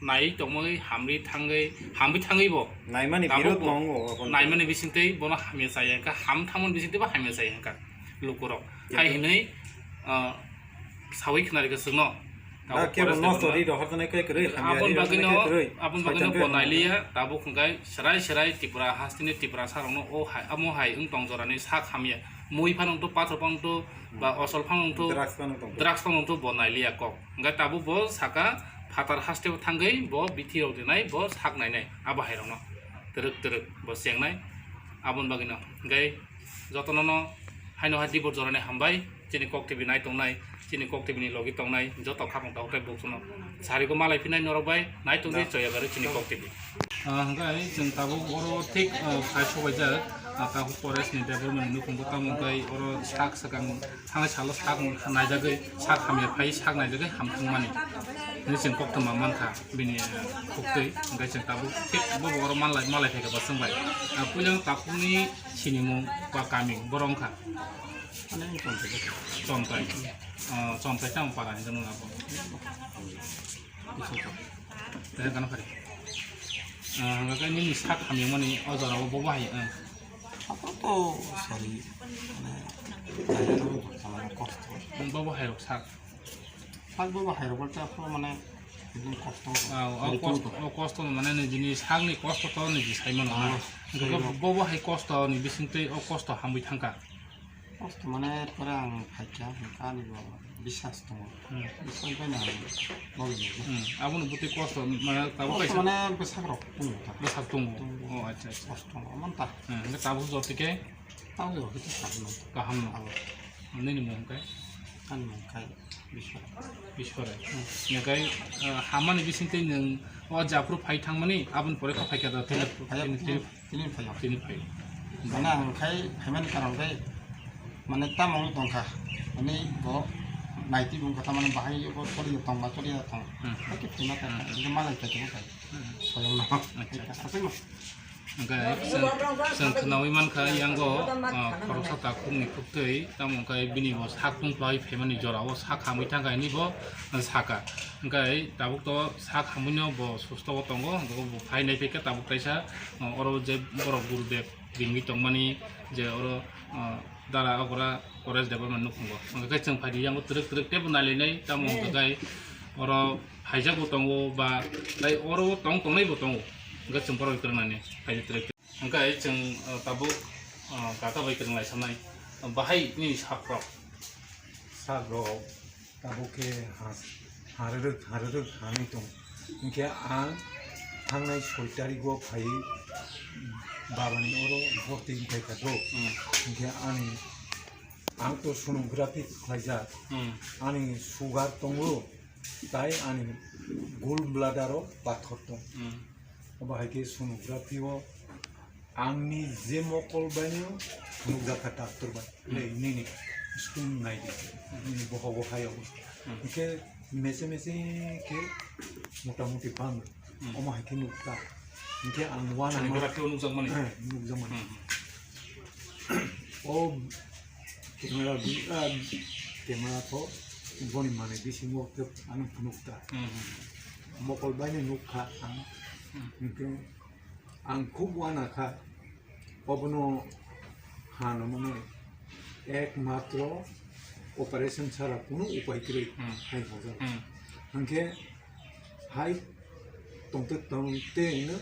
nai tongmani hamri thangwi, hamri thangwi bo. Naimani Tabuk birod bo mo wngo, aboni naimani bisingtwi bono hamya chaya, wngkha ham thangmani bisingtwi bo hamya chaya wngkha lukurok. Hai hinwi, ah, sawi khnarikha chwngno. Da Tabuk kebo forest nosto department ri rohorjaknai khe kwrwi, hamya Aboni ri bagwino, rohorjaknai khe kwrwi. Aboni bagwino Soitan bo khe nailiya, tabuk hwnkhe serai serai Tripura hasteni Tiprasa rokno o hai, amo hai wng tong jorani sak hamya. Mui phano wngthu, pathor phano wngthu, ba osol phano wngthu, Drugs phano wngthu. Drugs phano wngthu, bo nailiya kok. Hwnkhe tabuk bo saka phatar hasteo thangwi bo bithi rok rinai, bo sak nainai, abo hai rokno twrwk twrwk bo chengnai. Aboni bagwino hwnkhe jotono no haino hai dibor jorani hambai, chini Kok T V nai tongnai, chini Kok T V ni logi tongnai, joto khapang tabuk tei buksuno sarigo malai phinai norok bai, nai tongdi Da. Choya Bari chini Kok T V. Ah, hwnkhe chwng tabuk oro thik, ah, phai sobaijak. Tabuk forest ni development ni nukhungo tamo khe oro sak swkang thangnai salo sak naijagwi sak hamya phai sak naijagwi ham thangmani hinwi chwng koktwma mankha bini khuktwi. Hwnkhe chwng tabuk thik bobo oro malai malai phaikha bwswng bai. Puilano takhukni sinimung ba kami borok wngkha Chontai. Chontai tamo para hinwi abo. Tei gana phari. Hwnkhe nini sak hamyamani o jorao bo bahai. Apato sari, mane, kaya no khamani kosto. Bo bahai rok sak. Sak bo bahai rok ta mane, ekdom kosto. O kosto, o kosto mane nijini sakni kosto to niji saimano na. Hwnkhe bo bahai kosto ni bisingtwi o kosto hamwi thangkha. Kosto mane pore ang phaikha, hwnkhe ani bo bisas tongo. Bisas bai nang noli nang. Abono bwtwi kosto mane tabuk kaisa. Kosto mane bwsak rok tongo ta. Bwsak tongo. O acha acha. Kosto tongo manta. Hwnkhe tabuk jotike. Tabuk jotike kaham no. Kaham no. Nini mung khe? Ani mung khe Biswara. Biswara. Hwnkhe hamani bisingtwi nwng o japhru phai thangmani aboni pore khe phaikha da tele. Tini phai. Tini phai. Mane ang khai phaimani karon khai mane tamo wng tongkha. Mane bo naitwi wng kha tamani bahai bo choli tong ba choli tong. Hai khe phaima ta. Hwnkhe malai khe tong khai. Soyong no. Acha acha. Asai no. Hwnkhe chwng khwnawi mankha yango khoroksa takhukni khuktwi tamo wngkha bini bo sak tungphai phaimani jorao sak hamwi thangkha hinwi bo saka. Hwnkhe tabuk to sak hamwino bo susto o tongo, hwnkhe bo phai nai phaikha tabuk kaisa oro je borok Gurudev ringwi tongmani je oro dara agora forest development nukhungo. Hwnkhe chwng phaidi yango twrwk twrwk teibo nailainai tamo hwnkhe oro phaijakbo tongo ba tei oro tong tongnaibo tongo. Hwnkhe chwng borok twrwngnani phaidi twrwk. Hwnkhe chwng tabuk kaka bai kwrwng lai sanai bahai nini sakrok. Sakrok. Tabuk khe ha-, harwrwk, harwrwk hanwi tong. Hinkhe ang thangnai soi tarigo phaiwi babani oro bhorti wngkha do. Hinkhe ani, ang to sonography khlaijak. Ani sugar tongo, tai ani gallbladder o pathor tong. Obo hai khe sonography o Angni je mokol bai no nukjakha doctor bai, le nini stone nai di, nini boha boha ya. Hinkhe mese mese khe mota moti bang, omo hai khe nukta. Hinkhe ang wana ma khe nukjakmani. Nukjakmani. O camera bi, camera tho boni manwi bisingo khe ano phunukta. Mokol bai no nukha ang. Hinkhe Ang khub wana kha, obono hano mane ekmatro operation chara kunu upai kwrwi hai hojak. Hwnkhe hai tongte tongte no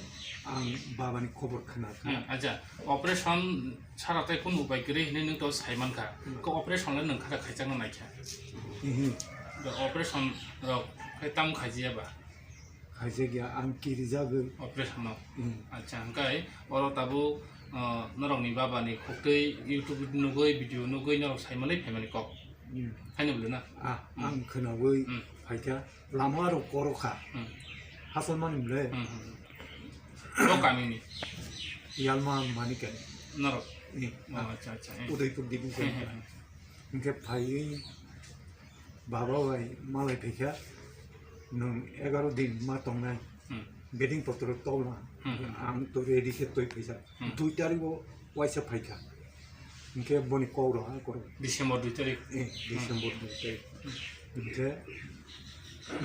ang babani khobor khna kha. Acha, operation chara tai kunu upai kwrwi hinwi nwng to sai mankha. Ko operation le nwng kha khaijak no naikha. Operation rok khai tamo khaijiya ba? Khaijak ya, ang kirijagwi. Operation no. Acha, hwnkhe oro tabuk norokni babani khuktwi YouTube nugwi, video nugwi norok saimanwi phaimani kok. Haino bwle na? Ah, ang khwnagwi phaikha, lama rok korokha. Hasalmani bwle. O kamini? Yalma Manikani. Norok? Acha, acha. Udaipur division. Hwnkhe phaiwi Baba bai malai phaikha, nwng egaro din ma tongnai, bedding potro tolma, ang to ready khe twi phaijak. Dui tarigo waisa phaikha. Hinkhe boni kok rok ha korok. December dui tarik. Eh, December dui tarik. Hinkhe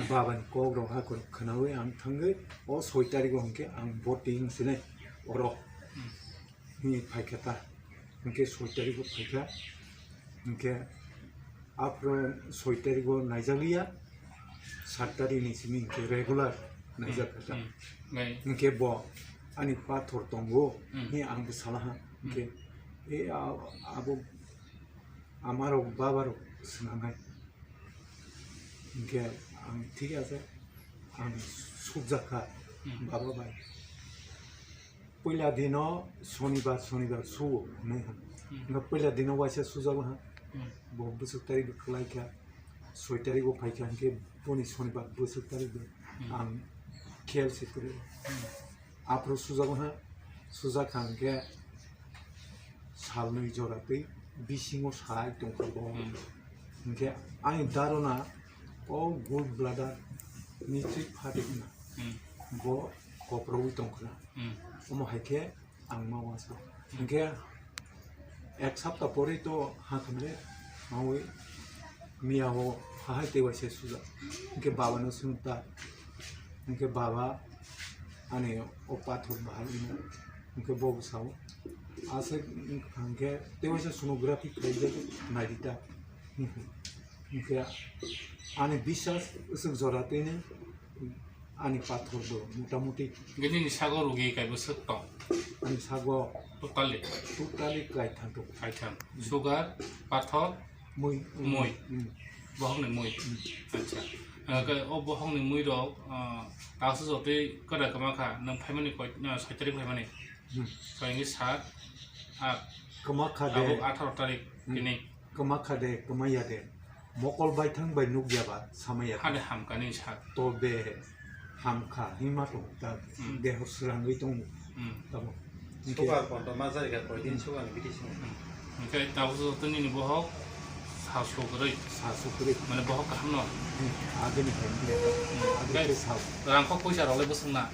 babani kok rok ha korok khwnawi ang thangwi o soi tarigo hinkhe ang voting sinai oro. Hini phaikha ta. Hinkhe soi tarigo phaikha. Hinkhe Aphuru soi tarigo naijakliya, sat tarikni simi hinkhe regular naijak kha. Hinkhe bo ani pathor tongo, hi ang bwsalaha. Hinkhe e abo amarok babarok swnamnai. Hinkhe ang thik ase, ang sukjak kha baba bai. Puila dino sonibar, sonibar suo hinwi hwn. Nga puila dino waisa sujago ha. Bo bwswk tari kwlaikha, soi tarigo phaikha hinkhe boni sonibar bwswk tarigo ang khel se kwrwi. Aphuru sujago ha, sujak kha hinkhe salnwi jora twi bisingo sai tongkha bo. Hmm. Hinkhe ani dharona o gallbladder ni twi phatik na Hmm. bo koprogwi tongkha. Hmm. Omo hai khe ang ma uansa. Hinkhe ek sapta porwi to ha thumle mawi miya o hahai tei waisa sujak. Hinkhe baba no swng ta. Hinkhe baba ani o pathor bahai ino. Hinkhe bo bwsao aswk hinkhe tei waisa sonography khlaijak naidi ta. Hinkhe ani biswas swk jora twi no ani pathor bo motamuti Nini sago rugi kaibo swk tong. Ani sago Totally. Totally kaitham tong. Kaitham. Sugar, pathor, Mui. Mui. Hmm. Bohokni mui. Hmm. Acha. Ah, ke o bohokni mui rok, ah, taso jotwi kwda kwma kha, nwng phaimani koi, ah, soi tarik phaimani. Hmm. Soi ni sat, ah, Kwma kha de. Tabuk atharo tarik Hmm. tini. Kwma kha de, kwma ya de. Mokol baithang bai nukya ba, samaya. Hade hamkani sak. To be hamkha, hima tong ta, Hmm. deho srangwi tong Hmm. tamo. Hinkhe Sugar kondo ma jari ga koi din Hmm. sugar ni biti sini. Hmm. Hinkhe tabuk joto nini bohok sa sukrwi. Sa sukrwi. Mane bohok kaham no. Hmm. Agini hai Hmm. Agini Hinkhe sa. Rang kok poisa rok le bwswk na.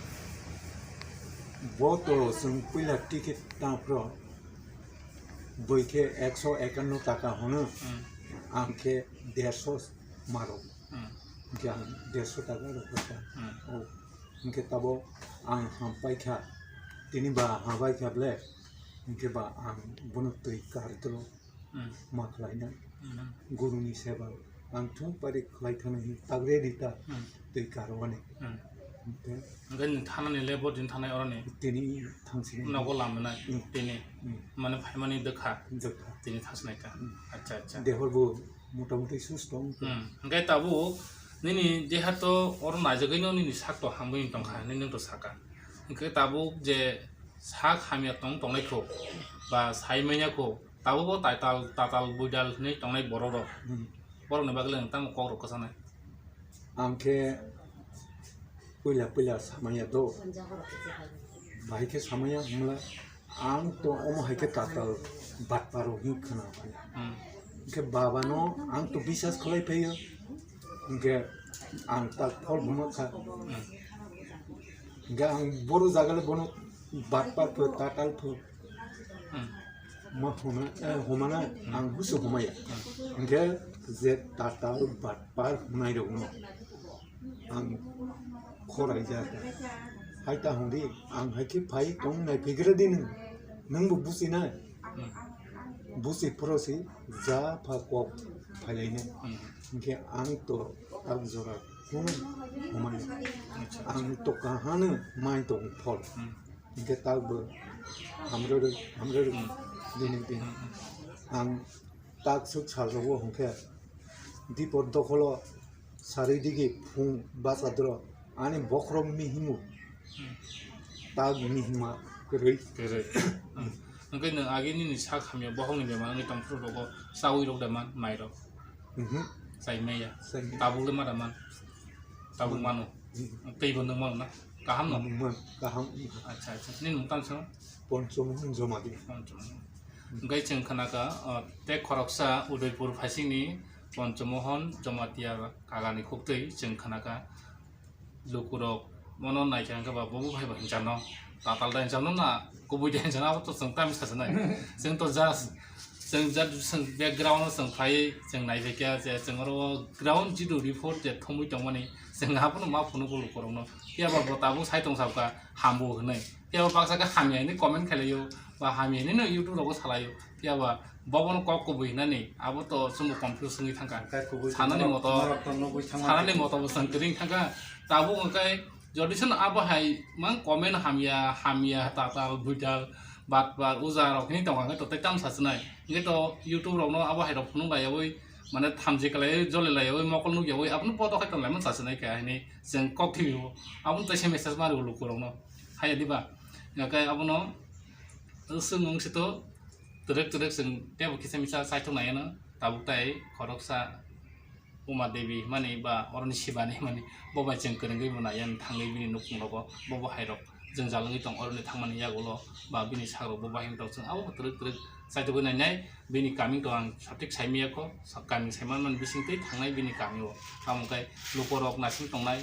Bo to chwng puila ticket ta phro. Bui khe ekso ekanno taka hwno, Hmm. ang khe derso maro. Hmm. Hinkhe ang derso taka rwkha. Hmm. O, hinkhe tabo ang ham paikha, tini ba ham paikha ble, hinkhe ba ang bono twi kardro Hmm. ma khlaina. Hmm. Guruni seba. Ang thung pari khlai thani hi tagre rita Hmm. tei karwani. Hmm. Tei Hwnkhe nwng thanani le bo din thanai oroni. Tini thangsini. Nogo lamanai Hmm. tini. Hmm. Mane phaimani dwkha. Dwkha. Tini thasnai ka. Hmm. Acha, acha. Dehor bo motamuti susto wng tong. Hmm. Hwnkhe tabuk nini deha to oro naijagwi no nini sak to hamwi wng tongkha, nini wng to saka. Hwnkhe tabuk je sak hamya tong tongnai kho ba sai manya kho. Tabuk bo taital, tatal, buidal hinwi tongnai borok rok. Hmm. Borok ni bagwi le nwng tamo kok rok kwchanai? Ang khe puila puila samaya do. Bahai khe samaya hwnla ang to omo hai khe tatal batparo hin khna bai. Hmm. Hwnkhe baba no ang to biswas khlai phaio. Hwnkhe ang ta phol buma kha. Hmm. Hwnkhe ang boru jaga le bono batpar pho tatal pho. Hmm. Ma homa, eh, homana ang busu homaya. Hmm. Hwnkhe je tatal batpar honai rok no ang khorai ja. Hai ta hongdi ang hai khe phai tong nai phigre di nwng. Nwng bo busi nai. Hmm. Busi phorosi ja pha kok phailai nai. Hmm. Hwnkhe ang to tak jora kunu homai. Acha, acha. Ang to kahano mai tong phol. Hmm. Hwnkhe tak bo hamrwrwk, hamrwrwk Hmm. dini din. Hmm, hmm. Ang tak swk sal rogo hwnkhe dipor dokholo sarwi digi phung bachadro ani bokhorok mihimu Hmm. tak mihima kwrwi. Kwrwi. Hmm. Hwnkhe nwng agi nini sak hamya bohokni bemar wngwi tongphuru rogo chawi rok da man mai rok? Mhm. Chai maya. Chai maya. Tabuk le ma da man? Tabuk mano. Mhm. Tei bo nwng mano na? Kaham no? Man, kaham. Acha, acha. Nini mung tang sano? Ponchomohon Jamatia. Ponchomohon. Hwnkhe chwng khna kha, o, tei khoroksa Udaipur phaisingni Ponchomohon Jamatia kagani khuktwi chwng khna kha. Lukurok bono naikha hwnkhe ba bo bo phai ba hinchano. Tatal da hinchano na kubui da hinchano abo to chwng tamo sasinai. Chwng to just, chwng just chwng background o chwng phai chwng naiphai kha je chwng oro ground zero report je thumui tongmani chwng abono ma phunukgo lukurokno. Phiya ba bo tabuk sai tong sabkha hambo hwnwi. Phiya ba baksa khe hamya hinwi comment khlailaio ba hamya hinwi no YouTube rogo salaio. Phiya ba bobono kok kubui hinani abo to chwngbo confuse wngwi thangkha. Kok kubui sanani norok, moto, norok to nugwi thangma sanani khe. Moto bo chwng kwrwng thangkha. Tabuk hwnkhe jodi sano abo hai mang comment hamya, hamya, tatal, buital, batpar, uja rok hinwi tongkha hwnkhe to tei tamo sasinai. Hwnkhe to YouTube rokno abo hai rok phunuk laiyawi, mane thamchi kwlaiwi, joli laiyawi, mokol nukyawi, abono bodo khai tonglaimani sasinai khe hinwi chwng kok thwiwi bo. Abono teisa message mario lukurokno. Haiya diba? Hwnkhe abono swngmung se to twrwk twrwk chwng teibo kisa misa chaithok naiya no, tabuk tai khoroksa Uma Devi hwnmani ba oroni Shivani hwnmani bo bai chwng kwrwngwi bo naiya thangwi bini nukhung rogo bo bo hai rok Jwngjal wngwi tong oroni thangmani yagulo ba bini sakrokbo bahimtao chwng abo twrwk twrwk chaitugwi nainai. Bini kaming to ang sothik saimaya kho, sa-, kaming saimanmani bisingtwi thangnai bini kamio. Tamo khe lukurok naising tongnai.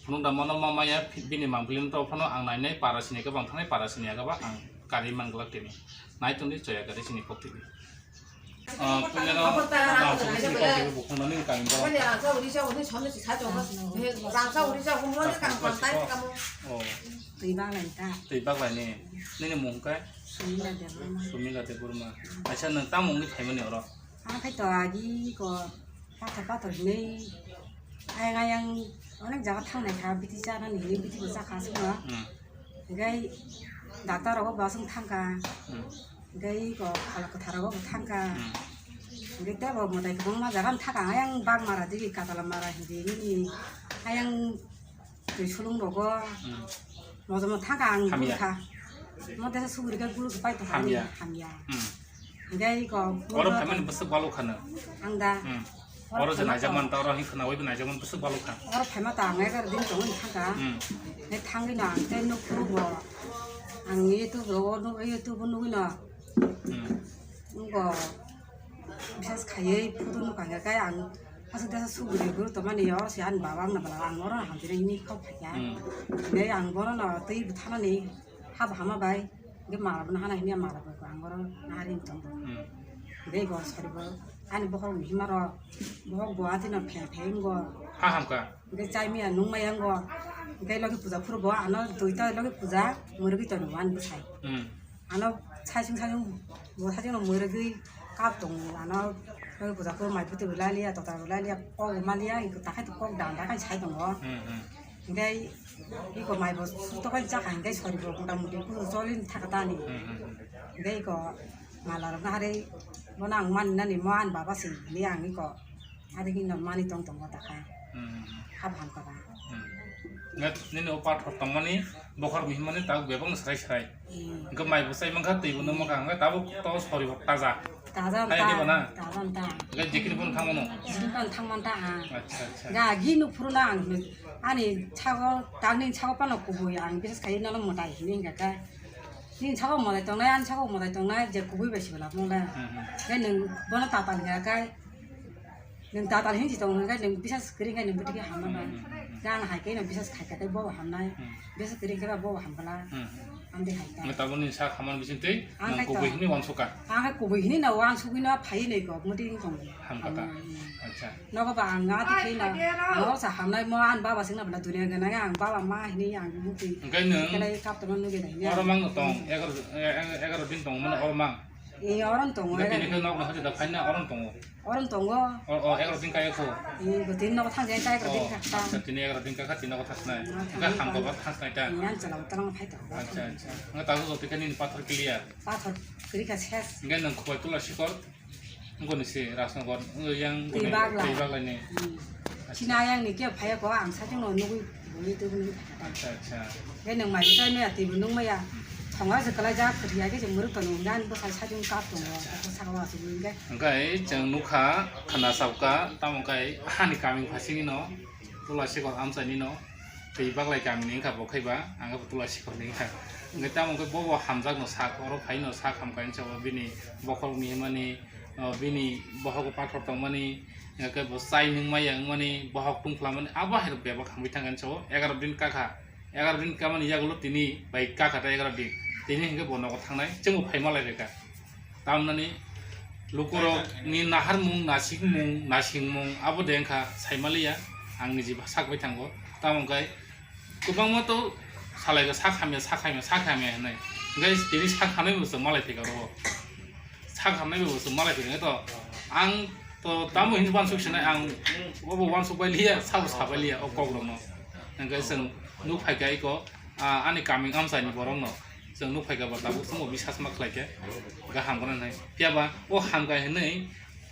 Phunukda mono ma maya, bini mangpili wngtao phano ang nainai, para sini khe bang thangnai, para sini aga ba ang kari manglak tini. Nai tongdi choya kari sini kok tini. Ah, puila no, ah, sini kok tini bukhung nani kami borok. Rangsa uri sa uri sa uri sa tongo. Rangsa uri sa uri sa tongo. Oh. Twi baglai ta. Twi baglai ni. Nini mung khe? Sumila Debbarma. Sumila Debbarma. Acha, nwng tamo wngwi phaimani oro? Ang khai to agi ko pathor pathor hinwi. Ayang ayang onek jaga thangnai kha, biti chanani hinwi biti bo chakha sukno. Hmm. Hinkhe doctor rogo bo aswk thangkha. Hmm. Hinkhe ko phala kwthar rogo bo thangkha. Hmm. Hinkhe tebo mwtai kwbangma jaga thangkha, ayang Bagmara digi, Katalamara hindi nini ayang twi sulung rogo. Hmm. Mojomo thangkha ang. Hamya. Gurkha. Mo tesa suguri khe guru pai to hamya. Hamya. Hmm. Hinkhe ko oro phaimani bwswk balo khana. Ang da. Hmm. Oro je phaima naijak to man ta, oro hin khna oi naijak man bwswk balo kha. Oro phaima to ang egar din tongwi thangkha. Hmm. He thangwi no ang tei nuk phuru bo. Ang YouTube rogo nuk, YouTube nugwi no. Hmm. Ngo bisas khaiwi photo nukha hwnkhe ang aswk desa suguri guru tongmani, oro se ani baba wngna bwla ang oro hamjani hwnwi kok phaikha. Hmm. Tei ang bono no twi bwtharnani habo hama bai, hwnkhe mala bono hana hwnwi ang mala bai ang oro nari tongkha. Hmm. Tei go sori bo ani bokhorok ni hima rok, bokhok bo atwi no phe phe wngo. Ha hamkha. Hwnkhe chai maya nung maya wngo. Hwnkhe logi puja phuru bo ano duita logi puja mwrwgwi tongo ani bwsai. Hmm. Ano saichung saichung bo saichung no mwrwgwi kap tongo, ano puja khe mai phuti bo laliya, tota bo laliya, kok bo maliya, iko takhai to kok dam dam khai sai tongo. Hmm, hmm. Hinkhe iko mai bo suto khai chakha hinkhe sori bo mota moti kusu choli thaka tani. Hmm, hmm, hmm. Hinkhe iko mala rok naharwi bono ang mani nani mo ani baba se hinwi ang iko. Adi hino mani tong tongo ta kha. Hmm. Hab ham kha ba. Hmm. Ngat nini o pathor tongmani, bokhor mihimani tabuk bebak no srai srai. Hmm. Hwnkhe mai bo chai mankha, twi bo nung mankha, hwnkhe tabuk to sori bo taja. Taja. Hai ta, di bo na? Taja ta. Hwnkhe jekini phone thangmano? Jekini phone thangman ta, ah. Acha, acha. Ga gi nuk phuru na ang, ani chago, tangni chago pano kubui ang, bises khai nono mwtai hini hwnkha kha. Nini chago mwtai tongnai, ani chago mwtai tongnai, je kubui bai sibala mole. Hmm, hmm. Khe nwng bono tatal hwnkha kha. Nwng tatal hinwi tong hwnkhe nwng bisas kwrwi khe nwng bwtwi khe hamma bai. Hmm, hmm, hmm, hmm. Khe ang hai khe nwng bisas khai khe tei bo hamnai. Hmm. Bisas kwrwi khe ba bo hamkla. Hmm, hmm. Amtwi hai ta. Nwng tabukni sak hamani bisingtwi ang nwng hai kubui to hinwi uansukha. Ang hai kubui hinwi no uansugwi no phaiwi nai kok mwtwi wng tong. Hamkha ta. Hamnai, hmm. Acha. Nogo ba ang atwi khe no. Ang o sa hamnai mo ani baba singna bwla dunia gana ang baba ma hinwi ang bwtwi. Hwnkhe nwng khe lai kap tongma nugwi nai ne. Oro mang no tong, egaroh, e-, e-, egaroh din tong mano oro mang. Ee, oron tongo. Hwnkhe tini khe nok no hati da phaina oron tongo. Oron tongo. O, o, egaroh din kaya kho. Ee, bo tini nogo thang jeng kaya egaroh din kha. Acha, tini egaroh din kha, tini nogo thasnai. Hwnkhe hamkha ba thasnai ta. Ee, ang chwla utalong phai tongo. Acha, acha. Hwnkhe tabuk jotoi khe nini pathor clear. Pathor kwrwi kha ses. Hwnkhe nwng Khowai Tula Sikor, wngkoni se Rajnagar, wng yang twi bagla. Twi bagla ni. Hmm. Acha. Chini ayang ni khe phaiya kho, ang saichung no nugwi, bui twi nugwi phai kha. Acha, acha. Hwnkhe nwng mai chai maya, twi bo nung maya. Hmm. Thonga se kwlai jak, khwtwi ya khe se mwrwk tongo, hwnkhe ani bwsai saichung kap tongo, acha, acha. Bwsai sakao asugwi hwnkhe. Hwnkhe chwng nukha, khna chapkha, tamo khe hani kaming phasingni no, Tula Sikor amchaini no, twi baglai kamini wngkha bo khai ba, ang bo Tula Sikor ni wngkha. Hwnkhe tamo khe bo bo hamjak no sak, oro phai no sak hamkha hinwi sa o bini bokhorok ni himani, o bini bohogo pathor tongmani, hwnkhe bo chai nung maya wngmani, bohok tungphlamani, abo hai rok bebak hamwi thangkha hinwi sa o, egaroh din kakha, egaroh din kamani yagulo tini bai kakha ta egaroh din, tini hwnkhe bo nogo thangnai, chwngbo phai malai rwkha. Tamnani lukurok ni naharmung, nasikmung, nasingmung abo de wngkha saimaliya, ang niji sak bai thango. Tamo wngkha kwbangma to salai kha sak hamya, sak hamya, sak hamya hinwi. Hwnkhe tini sak hamnai bo chwng malai phaikha oro. Sak hamnai bo chwng malai phaikha to. Ang to tamo hinwi uansuk sinai, ang obo uansuk bai liya, sabo sa bai liya o kok rokno. Hwnkhe chwng nuk phaikha iko, ah, ani kaming amchaini borokno. Chwng nuk phaikha ba tabuk chwngbo bisas ma khlaikha, ga hamkha hinwi. Phiya ba o hamkha hinwi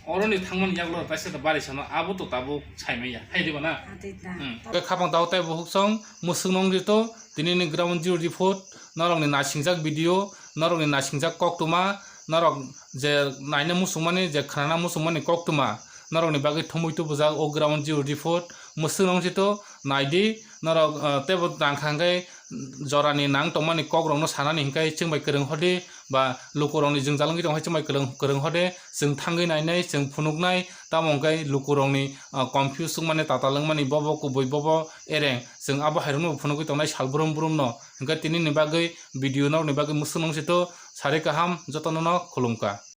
oroni thangmani yagulo kaisa da bari sano abo to tabuk saimanya, hai diba na? Atwi ta. Hmm. Khe khapang tao tei buhuk song mwswk nong rito, tini ni ground zero report, norokni nasingjak video, norokni nasingjak koktwma, norok je naina muchungmani, je khnana muchungmani koktwma, norokni bagwi thumui tubujak o ground zero report, mwswk nong rito, naidi, norok, ah, teibo tangkha hwnkhe jorani nang tongmani kokrokno sanani hinkhe chwng bai kwrwng hode, ba lukurokni jwngjal wngwi tongkhe chwng bai kwrwng, kwrwng hode, chwng thangwi nainai, chwng phunuknai, tamo hinkhe lukurokni, ah, confuse wngmani, tatal wngmani, bobo kubui, bobo ereng, chwng abo hairokno phunugwi tongnai sal brum brumno. Hinkhe tinini bagwi video norokni bagwi mwswk nung sito, sari kaham, jotono no khulumkha.